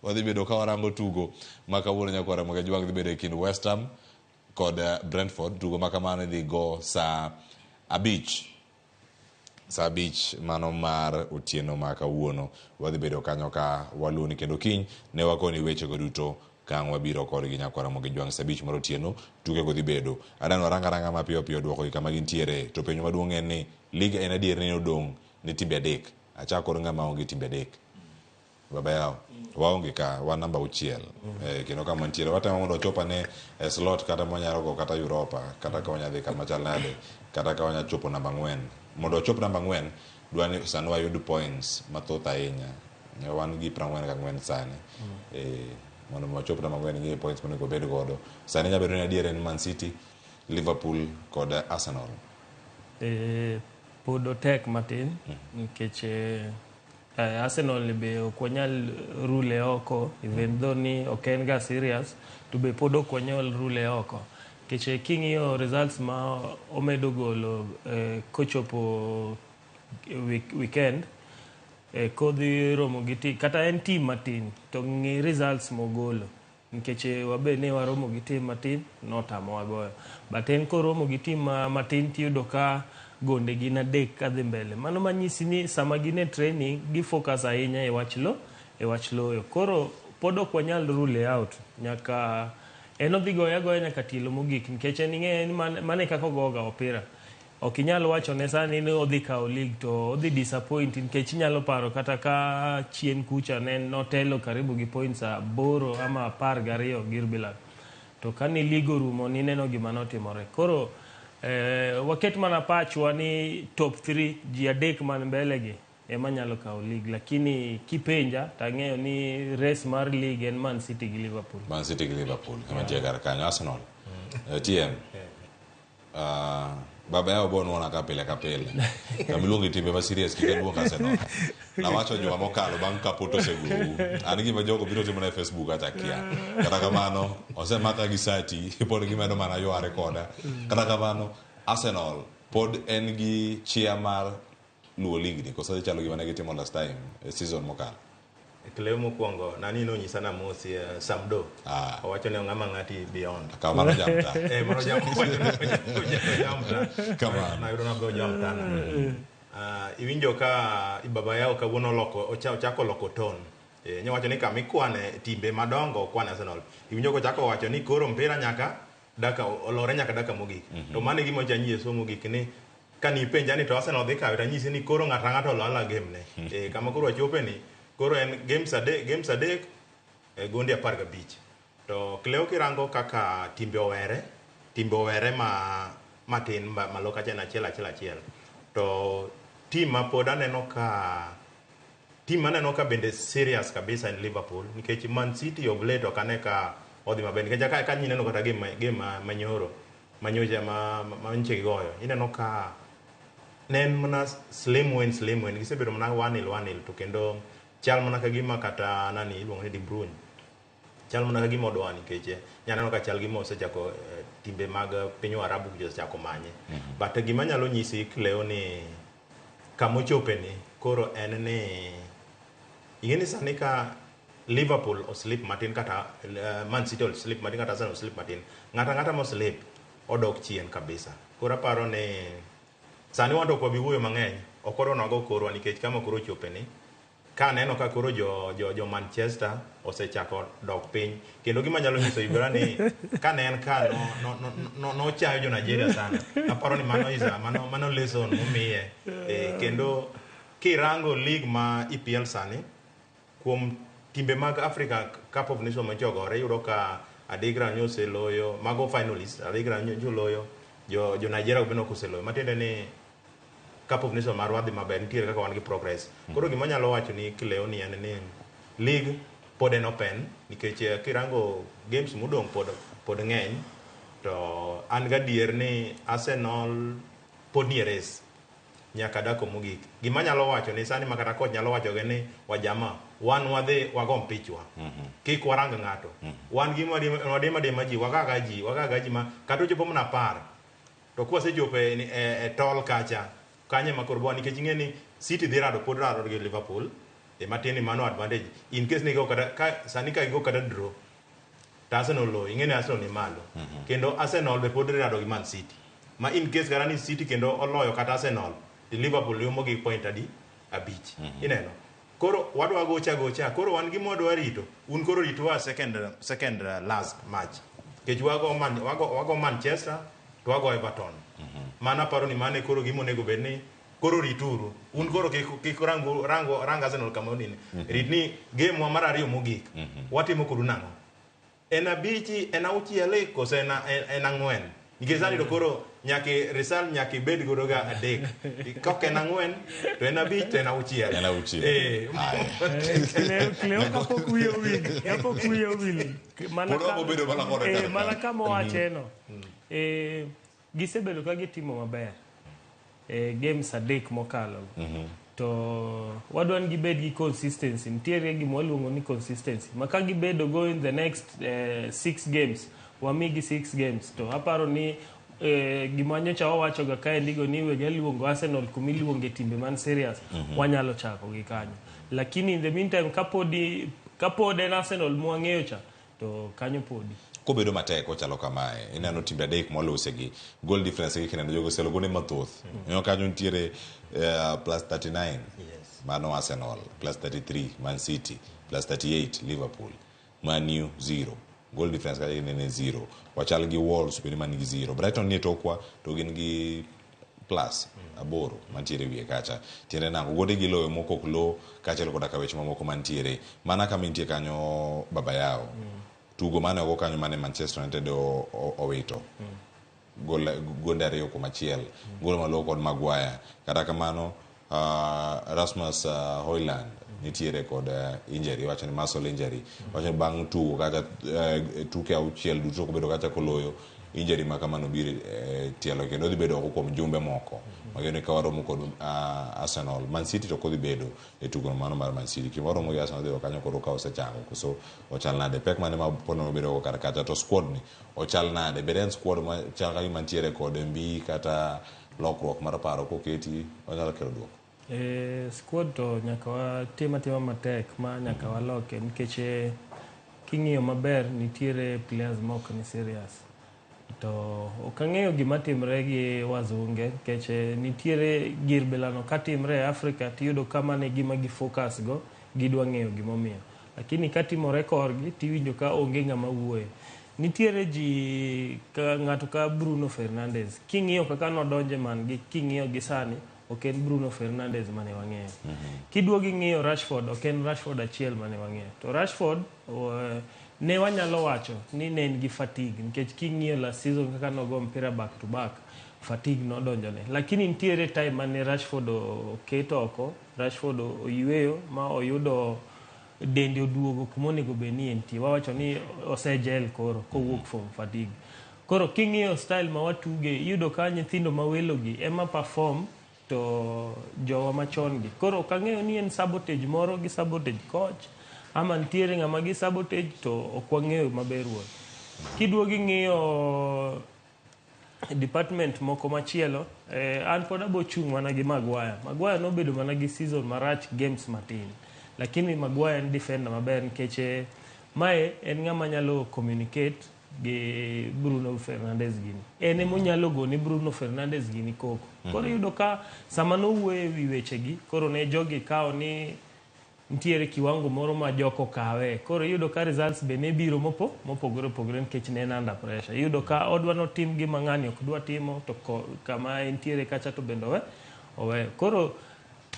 Wadhi bedo ka warango tugo ma kawuono nyakwar Ramogi Jwang' dhi bedo e kind West Ham kod Brentford. Tugo ma kamano idhi go saa 5. Saa 5 mano mar otieno ma kawuono. Wadhi bedo kanyo ka waluoni kendo kiny ne wakoni wechego duto Kang' wabiro kodgi nyakwar Ramogi Jwang' sa 5 mar otieno tuke go dhi bedo. Adan warang aranga mapiyo piyo duoko gi kama gintiere. To penjo maduong' en ni lig en adier ni odong' ne timbe adek. Achak kod ng'ama onge timbe adek. Baba yao, waonge ka, wan namba 6. Kendo kama wantiere, watemo mondo wachop ane e slot kata mwanyalo go kata Europa, kata ka wanyadhi kama chal nade, kata ka wanyalo chopo namba 4. Mondo wachop namba 4, dwa ni sani wayud points mathoth ahinya. Wan gi 44 sani. Mondo wachop namba 4 gi points monego bed godo. Sani nyalo bedo ni adier en Man City, Liverpool kod Arsenal. Pod otek matin nikech Arsenal be ok wanyal rule oko, even though ni ok en ga serious, to be pod ok wanyal rule oko. Nikech king'iyo results ma omedo golo kochopo weekend, kodhi romo gi team, kata en team matin, to ng'i results mogolo. Nikech wabe ne waromo gi team matin, notamowa goyo. But en koromo gi team matin tiyudo ka gonde gin 3 kadhi mbele. Mano manyisi ni sama gin e training, gi focus ahinya e wach loyo. Koro pod ok wanyal rule out. Nyaka en odhi goyo agoya nyaka tielo mogik, nikech en ing'eyo ni mane kaka ogoga opira. Ok inyal wacho ne sani ni odhi kawo league to odhi disappoint, nikech inyalo paro kata ka chien kucha ne notelo karibu gi points 8 ama 12 gi Milan. To kani league orumo nineno gima notimore. Koro waket mana pachwa ni top 3 ji 3 man mbele gi ema nyalo kawo league, lakini kipenja tang'eyo ni race mar league en Man City gi Liverpool. Man City gi Liverpool ema nitie kar kanyo. Arsenal TM baba yao bo nuona ka pile ka pile. Kama timbe ma serious kik luong Arsenal. Nawacho juma mokalo bang' ka poto osegou. An gima jogo biro timo na e Facebook kata kia. Kata kamano osemaka gi sati pod gimedo mana yware koda. Kata kamano Arsenal pod en gi chia mar luwo league ni koso chalo gima ne gitimo last time e season mokalo. Kleo mokwongo nani nonyisa na mosi Samdo. Owacho ni ng'ama ng'ati beyond. Kamano jamta. Mano jamta. Kamano. Na yudo na go jamta na. Iwinjo ka baba yao kawuono loko ochako loko ton. Nyawacho ni kama ikwane timbe madongo kwane Arsenal. Iwinjo kochako wacho ni koro mpira nyaka daka olore nyaka daka mogik. To mano e gima ocha mogik ni kani ipenja ni to Arsenal dhi kawe tanyisi ni koro ng'ato ang'ato olala game ne. Kama koro wachope ni koro en games adek gonde 15. To Cleo kirango kaka timbe owere ma matin malo kacha en achiel achiel achiel. To team ma pod aneno ka bende serious kabisa en Liverpool, nikech Man City of late ok ane ka odhi maber, nikech ka ineno kata game manyoro manyocha ma nche gigoyo, ineno ka ne en mana slim win gisebedo mana 1-0 1-0 to kendo chal mana ka gima kata nani iluongo ni De Bruyne chal mana ka gima odwa, nikech nyaneno ka chal gima osechako timbe mag piny Waarabu osechako manye. But gima nyalo nyisi Cleo ni kamochope ni koro en ni ing'e ni sani ka Liverpool oslip matin kata Man City oslip matin kata Arsenal oslip matin, ng'ata ng'ata moslip odok chien kabisa. Koro aparo ni sani wan to ok wabi wuoyo mang'eny, ok wadwa wago korwa nikech kama koro ochope ni ka aneno ka koro jo Manchester osechako dok piny, kendo gima nyalo nyiso Ibra ni ka ne en ka nochayo jo Nigeria sana. Aparo ni mano isa mano lesson momiye. Kendo kirango league ma EPL sani kuom timbe mag Africa Cup of Nations manchogore, iyudo ka Adigra nyoseloyo mago finalists, Adigra nyoseloyo jo Nigeria bende ok oseloyo, matiende ni Cup of Nations marwa dhi maber, nitiere kaka wan gi progress. Koro gima anyalo wacho ni Cleo ni en ni league pod en open, nikech kirango games modong' pod ng'eny, to an gadier ni Arsenal pod nie race nyaka dako mogik. Gima anyalo wacho ni sani makata coach nyalo wacho ge ni wajama wan wadhi wago mpichwa, kik warang ng'ato, wan gima wadima ji wagaga ji ma kata ochopo mana 10 to kwasechopo e tol kacha kanye ma koro nikech ing'e ni City dhi rado pod rado gi Liverpool, matin mano advantage in case ni go kata ka sani ka go kata draw to Arsenal loyo, ing'e ni Arsenal ni malo. Kendo Arsenal be pod rado gi Man City, ma in case kata ni City kendo oloyo kata Arsenal, to Liverpool yomo gi point adi 5. Ineno Koro wadwa gocha gocha. Koro wan gima wadwa rito. Un koro ritwa second last match. Nikech wago Manchester to wago Everton. Mano aparo ni mano e koro gima onego bed ni koro rituru. Un koro kik rang Arsenal kama onine. Rit ni game wa mar ariyo mogik. Watimo kodu nang'o? En 5, en 6 kose en 4? Nikech sani to koro nyaka result nyaka ibed godo ga 3. Ka ok en 4 to en 5 to en 6. En 6. Cleo kapok wiye owil. Mana kama owacheno. Gisebedo ka gitimo maber. Games 3 mokalo. To wadwa ni gibed gi consistency. Nitiere gima waluongo ni consistency. Ma ka gibedo go in the next 6 games, wamigi 6 games. To aparo ni gima nyocha wawacho ga kaendigo ni wege luongo Arsenal kumiluonge timbe man serious, wanyalo chako gi kanyo. Lakini in the meantime kapod en Arsenal mwang'eyo cha, to kanyo podi. Kobedo matek ochalo kamae, ineno timbe 3 molosegi, goal difference gi kineno jogo oselo gonde mathoth. Ineno kanyo nitiere plus 39, yes. Mano Arsenal, plus 33 Man City, plus 38 Liverpool, Man U 0. Goal difference kacha ginene 0. Wachal gi Wolves bende man gi 0. Brighton nie tokwa to gin gi plus 8 mantiere wiye kacha. Tiende nang'o? Gonde gi loyo moko ok lo kaachiel koda ka weche mamoko mantiere. Mana kama intie kanyo baba yao. Tugo mane ogo kanyo mane Manchester United owito. Gonde 2-1. Gol malo kod Maguire. Kata kamano Rasmus Højlund nitiere kod injury, wacho ni muscle injury. Wacho ni bang' tugo kata tuke 6 duto kobedo kacha koloyo, injury ma kamano biro tielo kendo dhi bedo oko kuom jumbe moko. Mageno ka waromo kod Arsenal, Man City to kodhi bedo e tugo mano mar Man City. Kendo waromo gi Arsenal dhi kanyo koro ka osechango koso ochal nade. Pek mane ma pono bedo kar kacha to squad ni ochal nade. Bed en squad ma chal ka gima nitiere kod mbi kata lokruok mar paro koketi onyalo kelo duoko. Squad to nyaka watim atima matek ma nyaka waloke nikech king'iyo maber nitiere players mok ni serious. To ok ang'eyo gima timre gi wazunge nikech nitiere gir bilano katimre e Afrika tiyudo ka mano e gima gi focus go, gidwa ng'eyo gimomiyo. Lakini katimore korgi tiwinjo ka onge ng'ama wuoye. Nitiere ji ka ng'ato ka Bruno Fernandes, king'iyo kaka nodonje man gi king'iyo gi sani, ok en Bruno Fernandes mane wang'eyo. Kiduogo ing'iyo Rashford, ok en Rashford achiel mane wang'eyo. To Rashford ne wanyalo wacho ni ne en gi fatigue nikech king'iyo last season kaka nogo mpira back to back, fatigue nodonjone. Lakini nitiere time mane Rashford oket oko, Rashford oyweyo ma oyudo dende oduogo kuma onego bed ni entie. Wawacho ni osegel koro kowuok from fatigue. Koro king'iyo style ma watuge, iyudo ka nyithindo ma welogi ema perform to jowa machon gi. Koro ok ang'eyo ni en sabotage moro gi sabotage coach ama nitiere ng'ama gi sabotage to ok wang'eyo maber wuon. Kiduogo ing'iyo department moko machielo, an pod abo chung' mana gi Maguire. Maguire nobedo mana gi season marach games matin. Lakini Maguire en defender maber nikech mae en ng'ama nyalo communicate gi Bruno Fernandes gini. En ema onyalo gone Bruno Fernandes gini koko. Koro iyudo ka sama nowuoyo e wi wechegi, koro ne jogi kawo ni nitiere kiwango moro ma joko kawe. Koro iyudo ka results be ne biro mopogore opogore nikech ne en under pressure. Iyudo ka odwa notim gima ng'ani ok dwa timo to kama entiere kacha to bende oweyo. Koro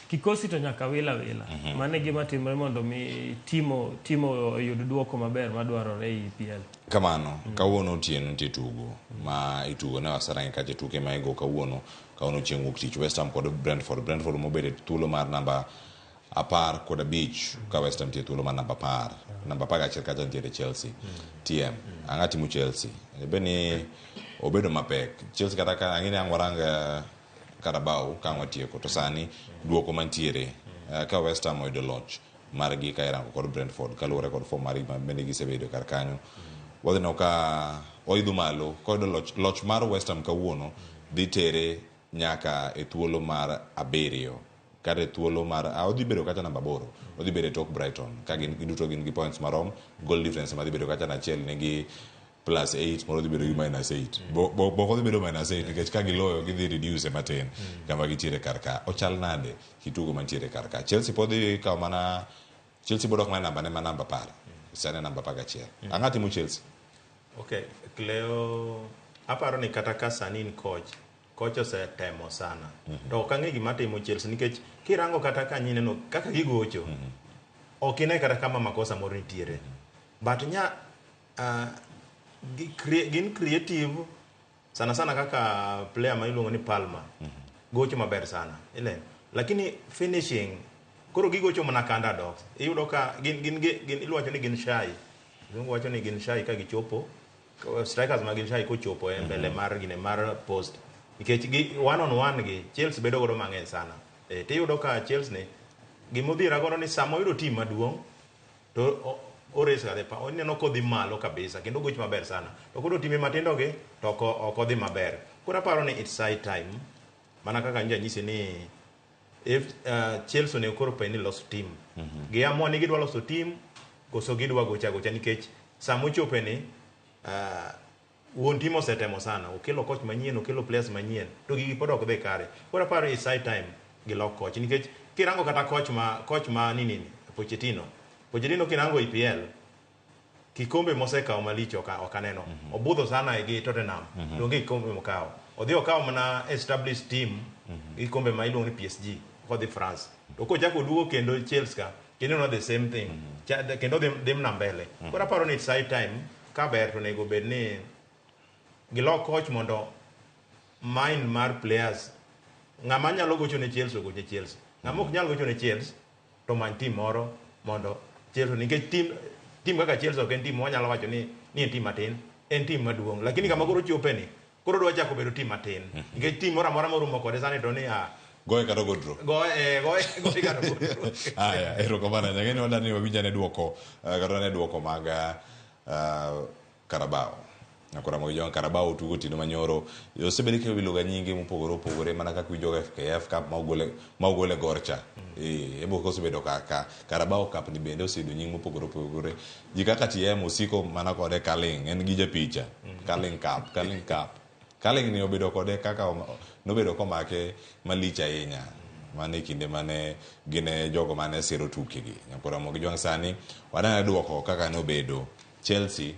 kikosi to nyaka wila wila. Mano e gima timore mondo mi timo oyud duoko maber madwarore e EPL. Kamano, kawuono otieno nitie tugo ma itugo ne waserange kacha tuke ma igo kawuono chieng' wuok tich West Ham kod Brentford. Brentford mobedo e thuolo mar namba 15 ka West Ham nitie thuolo mar namba 10. Namba 11 kacha nitiere Chelsea. TM, ang'a timo Chelsea? Be ni obedo mapek. Chelsea kata ka ang'e ni ang' warang Carabao ka ang' watieko to sani duoko mantiere ka West Ham oyudo loch margi ka irango kod Brentford kaluwore kod form margi ma bende gisebedo kar kanyo. Wadhi neno ka oidho malo koyudo loch mar West Ham kawuono dhi tere nyaka e thuolo mar 7 kata e thuolo mar odhi bedo kacha namba 8 odhi bedo e tok Brighton ka gin giduto gin gi points marom goal difference ma dhi bedo kacha achiel nigi plus 8 moro dhi bedo gi minus 8. Boko dhi bedo minus 8 nikech ka giloyo gidhi reduce matin kama gitiere kar ka. Ochal nade kitugo mantiere kar ka? Chelsea pod dhi kawo mana Chelsea bodok mana namba ne ma namba 10. Sani namba 11. Ang'o timo Chelsea? Okay, Cleo, aparo ni kata ka sani in coach, coach osetemo sana. To ok ang'e gima timo Chelsea nikech kirango kata ka nyineno kaka gigocho, ok ine kata kama makosa moro nitiere. But nya gin creative sana sana kaka player ma iluongo ni Palmer. Gocho maber sana. Ile. Lakini finishing koro gigocho mana ka underdogs. Iyudo ka gin iluongo ni gin shy. Iluongo wacho ni gin shy ka gichopo. Strikers ma gin shy kochopo e mbele mar gine mar post. Nikech gi one on one gi Chelsea bedo godo mang'eny sana. Tiyudo ka Chelsea ni gimodhiera godo ni sama oyudo team maduong' to ores ga pa oneno kodhi malo kabisa kendo gocho maber sana. To koro time matindo gi to ok odhi maber. Koro aparo ni it's high time mana kaka nja nyisi ni if Chelsea onego koro peni loso team. Giamua ni gidwa loso team koso gidwa gocha gocha nikech sama ochope ni wuon team osetemo sana, okelo coach manyien, okelo players manyien, to gigi pod ok dhi kare. Koro aparo it's high time gilok coach nikech kirango kata coach ma nini Pochettino. Pochettino kirango EPL kikombe mosekawo malich ok aneno. Obudho sana gi Tottenham. To onge kikombe mokawo. Odhi okawo mana established team gi kikombe ma iluongo ni PSG kodhi France. To kochako oduogo kendo Chelsea ka kendo ineno the same thing. Kendo dhi mana mbele. Koro aparo ni it's high time ka ber to onego bed ni gilok coach mondo mind mar players ng'ama nyalo gocho ne Chelsea ogoch ne Chelsea. Ng'ama ok nyal gocho ne Chelsea to many team moro mondo Chelsea nikech team kaka Chelsea ok en team mwanyalo wacho ni en team matin, en team maduong'. Lakini kama koro chope ni koro dwa chako bedo team matin. Nikech team moro amora moromo kode sani to ni goye kata ogo draw. Goye kata ogo draw. Aya, erokamano. Nyang'e wadani wawinj ane duoko kata ne duoko mag Carabao. Nakora mag jong Carabao tugo otieno manyoro. Osebedo ka iwilo ga nyinge mopogore opogore mana kaka winjo ga FKF Cup ma ogole Gorcha. Ebo kosebedo kaka Carabao Cup ni bende oseyudo nying mopogore opogore. Ji kaka TM osiko mana kode Carling, en gi japicha. Carling Cup, Carling Cup. Carling ni obedo kode kaka nobedo komake malich ahinya. Mane e kinde mane gin jogo mane siro tukegi. Nyakora mogi jwang' sani waneno duoko kaka nobedo. Chelsea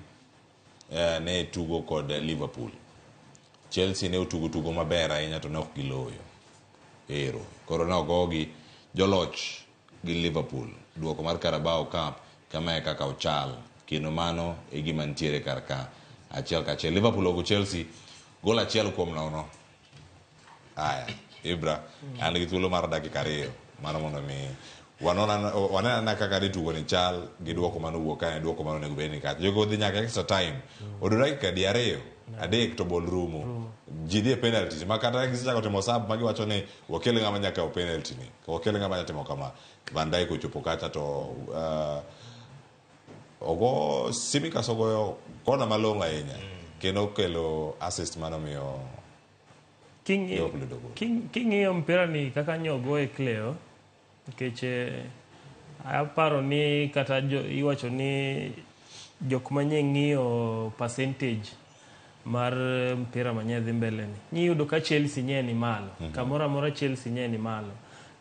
ne tugo kod Liverpool. Chelsea ne otugo tugo maber ahinya to ne ok giloyo. Ero. Koro ne ogogi joloch gi Liverpool. Duoko mar Carabao Cup kama e kaka ochal. Kendo mano e gima nitiere kar ka. Achiel kachiel. Liverpool ogo Chelsea gol 1-0. Aya, Ibra, an gi thuolo mar dakika 2 mar mondo mi wanena kaka ne tugo ni chal gi duoko mane owuok ka ne duoko mane onego bed ni kacha. Jogo dhi nyaka extra time. Odo dakika di 2, 3 to bol rumo. Ji dhi e penalties ma kata gisechako timo sub ma giwacho ni wakel ng'ama nyaka kaw penalty ni. Wakel ng'ama nyalo timo kama. Van Dijk ochopo kacha to ogo Tsimikas ogoyo kona malong'o ahinya. Kendo okelo assist manomiyo Liverpool yudo gol. King'iyo mpira ni kaka nyogoye Cleo, nikech aparo ni kata iwacho ni jok manye ng'iyo percentage mar mpira manye dhi mbele ni niyudo ka Chelsea nye ni malo. Kamoro amora Chelsea nye ni malo.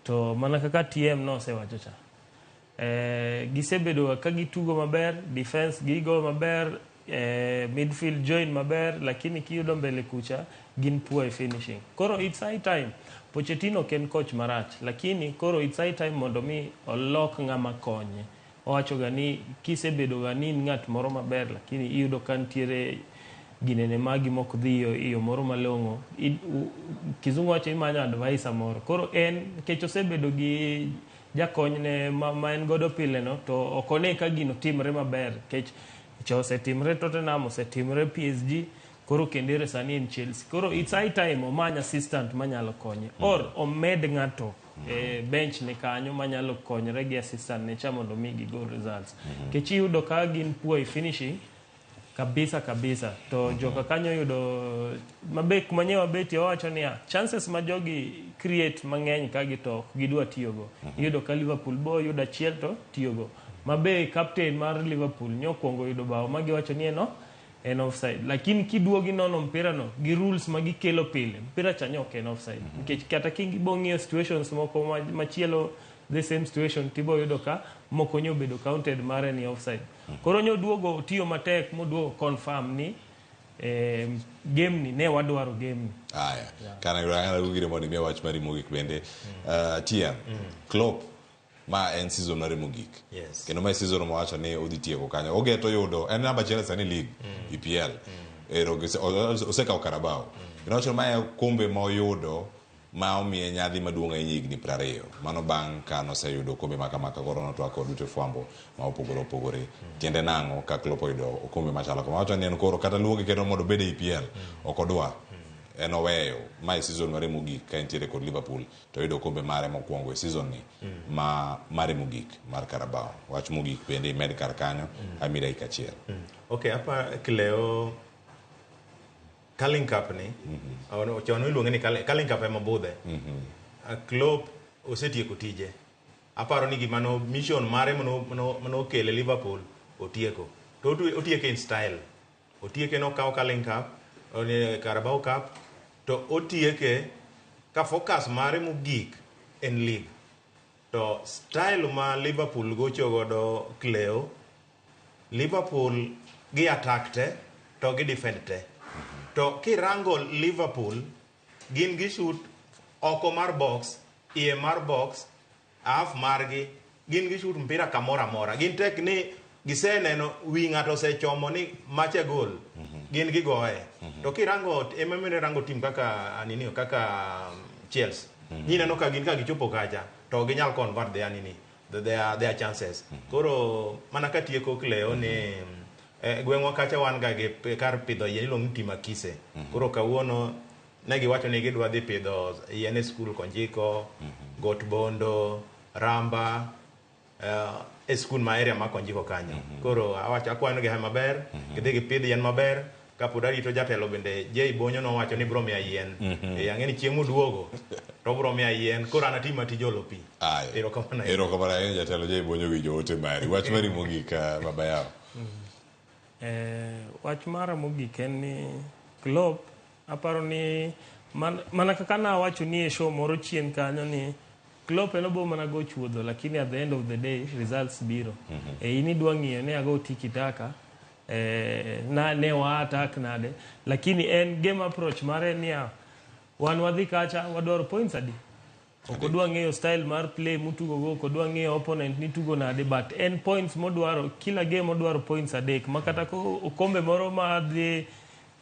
To mana kaka TM nosewacho cha, gisebedo ka gitugo maber, defense gigo maber, midfield join maber, lakini kiyudo mbele kucha gin poor e finishing. Koro it's high time. Pochettino ok en coach marach, lakini koro it's high time mondo mi olok ng'ama konye. Owacho ga ni kisebedo ga ni in ng'at moro maber, lakini iyudo ka nitiere ginene magi mok dhi e yo moro malong'o. Kizungu wacho imanyo advisor moro. Koro en nikech osebedo gi jakonyne ma en godo pile no, to ok one ka gino timre maber nikech cha osetimre Tottenham, osetimre PSG, koro kendo ere sani en Chelsea. Koro it's high time omany assistant manyalo konye or omed ng'ato e bench ne kanyo manyalo konyre gi assistant ne cha mondo mi gigol results. Nikech iyudo ka gin poor e finishing kabisa kabisa to joka kanyo yudo mabe kuma nye wabetie wawacho niya chances ma jogi create mang'eny ka gi to ok gidwa tiyogo. Iyudo ka Liverpool bo yudo achiel to tiyogo. Mabe captain mar Liverpool nyokwongo yudo bao ma giwacho ni eno en offside. Lakini kiduogo inono mpira no gi rules ma gikelo pile, mpira cha ne ok en offside. Nikech kata kibo ng'iyo situations moko machielo the same situation tibo yudo ka moko nyo obedo counted mare ni offside. Koro nyoduogo otiyo matek moduogo confirm ni game ni ne wadwaro game ni. Aya. Kana kana gire mondo imiya wach mari mogik bende. TM, Klopp ma en season mare mogik. Kendo ma e season mawacho ni odhi tieko kanyo. Ogeto yudo en namba achiel sani league EPL. Ero osekawo Carabao. Kendo wacho ma e kombe ma oyudo ma omiye nyadhi maduong' ahinya higni 20. Mano bang' ka noseyudo okombe ma kama ka koro notwak kod ute fwambo ma opogore opogore. Tiende nang'o ka Klopp oyudo okombe machalo kama. Wacho ni en koro kata luonge kendo mondo obed e EPL ok odwa. En oweyo ma e season mare mogik ka entiere kod Liverpool to oyudo okombe mare mokwongo e season ni ma mare mogik mar Carabao. Wach mogik bende imed kar kanyo ami dakika achiel. Okay, apa Cleo Carling Cup ni chon iluonge ni Carling Cup ema budhe. Klopp osetieko tije. Aparo ni gima no mission mare mano okele Liverpool otieko. To otieke in style. Otieke nokawo Carling Cup, Carabao Cup, to otieke ka focus mare mogik en league. To style ma Liverpool gocho godo Cleo, Liverpool gi attack te to gi defend te. To kirango Liverpool gin gi shoot oko mar box, iye mar box, half margi, gin gi shoot mpira kamoro amora. Gin tek ni giseneno wi ng'ato osechomo ni macha gol, gin gigoye. To kirango ema rango team kaka nini kaka Chelsea. Nineno ka gin ka gichopo kacha to ginyal convert their nini their chances. Koro mana katieko Cleo ni gweng'wa kacha wan ga gi kar pidho yien iluongo ni Timakise. Koro kawuono ne giwacho ni gidwa dhi pidho yien e skul Konjiko, Got Bondo, Ramba, e skul ma area ma Konjiko kanyo. Koro awacho akwayo gi maber, gidhi gipidh yien maber. Kapod arito jatelo bende Jay Bonyo nowacho ni bro miya yien. Ang'e ni chieng' moduogo to bro miya yien. Koro an atim matij olo pi. Erokamano. Erokamano ahinya jatelo Jay Bonyo gi joote mari. Wach mari mogik baba yao. Wach mara mogik en ni Klopp aparo ni mana kaka nawacho ni e show moro chien kanyo ni Klopp en obo mana go chuodho lakini at the end of the day results biro. In idwa ng'iyo ni ago tiki taka na ne wa attack nade lakini en game approach mare niya wan wadhi kacha wadwaro points adi. Ok odwa ng'eyo style mar play mutugo go, ok odwa ng'eyo opponent ni tugo nade, but en points modwaro kila game odwaro points adek ma kata ko okombe moro ma dhi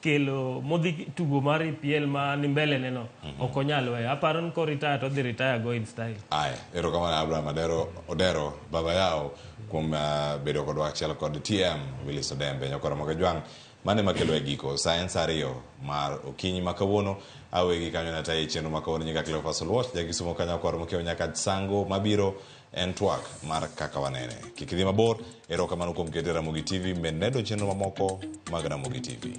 kelo modhi tugo mar EPL ma ni mbele neno ok onyal weyo. Aparo ni ko retire to odhi retire go in style. Aya, erokamano Abraham Odero baba yao kuom bedo kodwa achiel kod TM Willis Odembe nyakoro Mogajwang'. Mane makelo e giko sa en sa 2 mar okinyi ma kawuono. Awegi kanyo natayi chenro ma kawuono nyaka Cleophas Oluoch jakisumo kanyo kwaro mokiewo nyaka Sango mabiro en twak mar kaka wanene. Kik idhi mabor, erokamano kuom kete Ramogi TV, med nedo chenro mamoko mag Ramogi TV.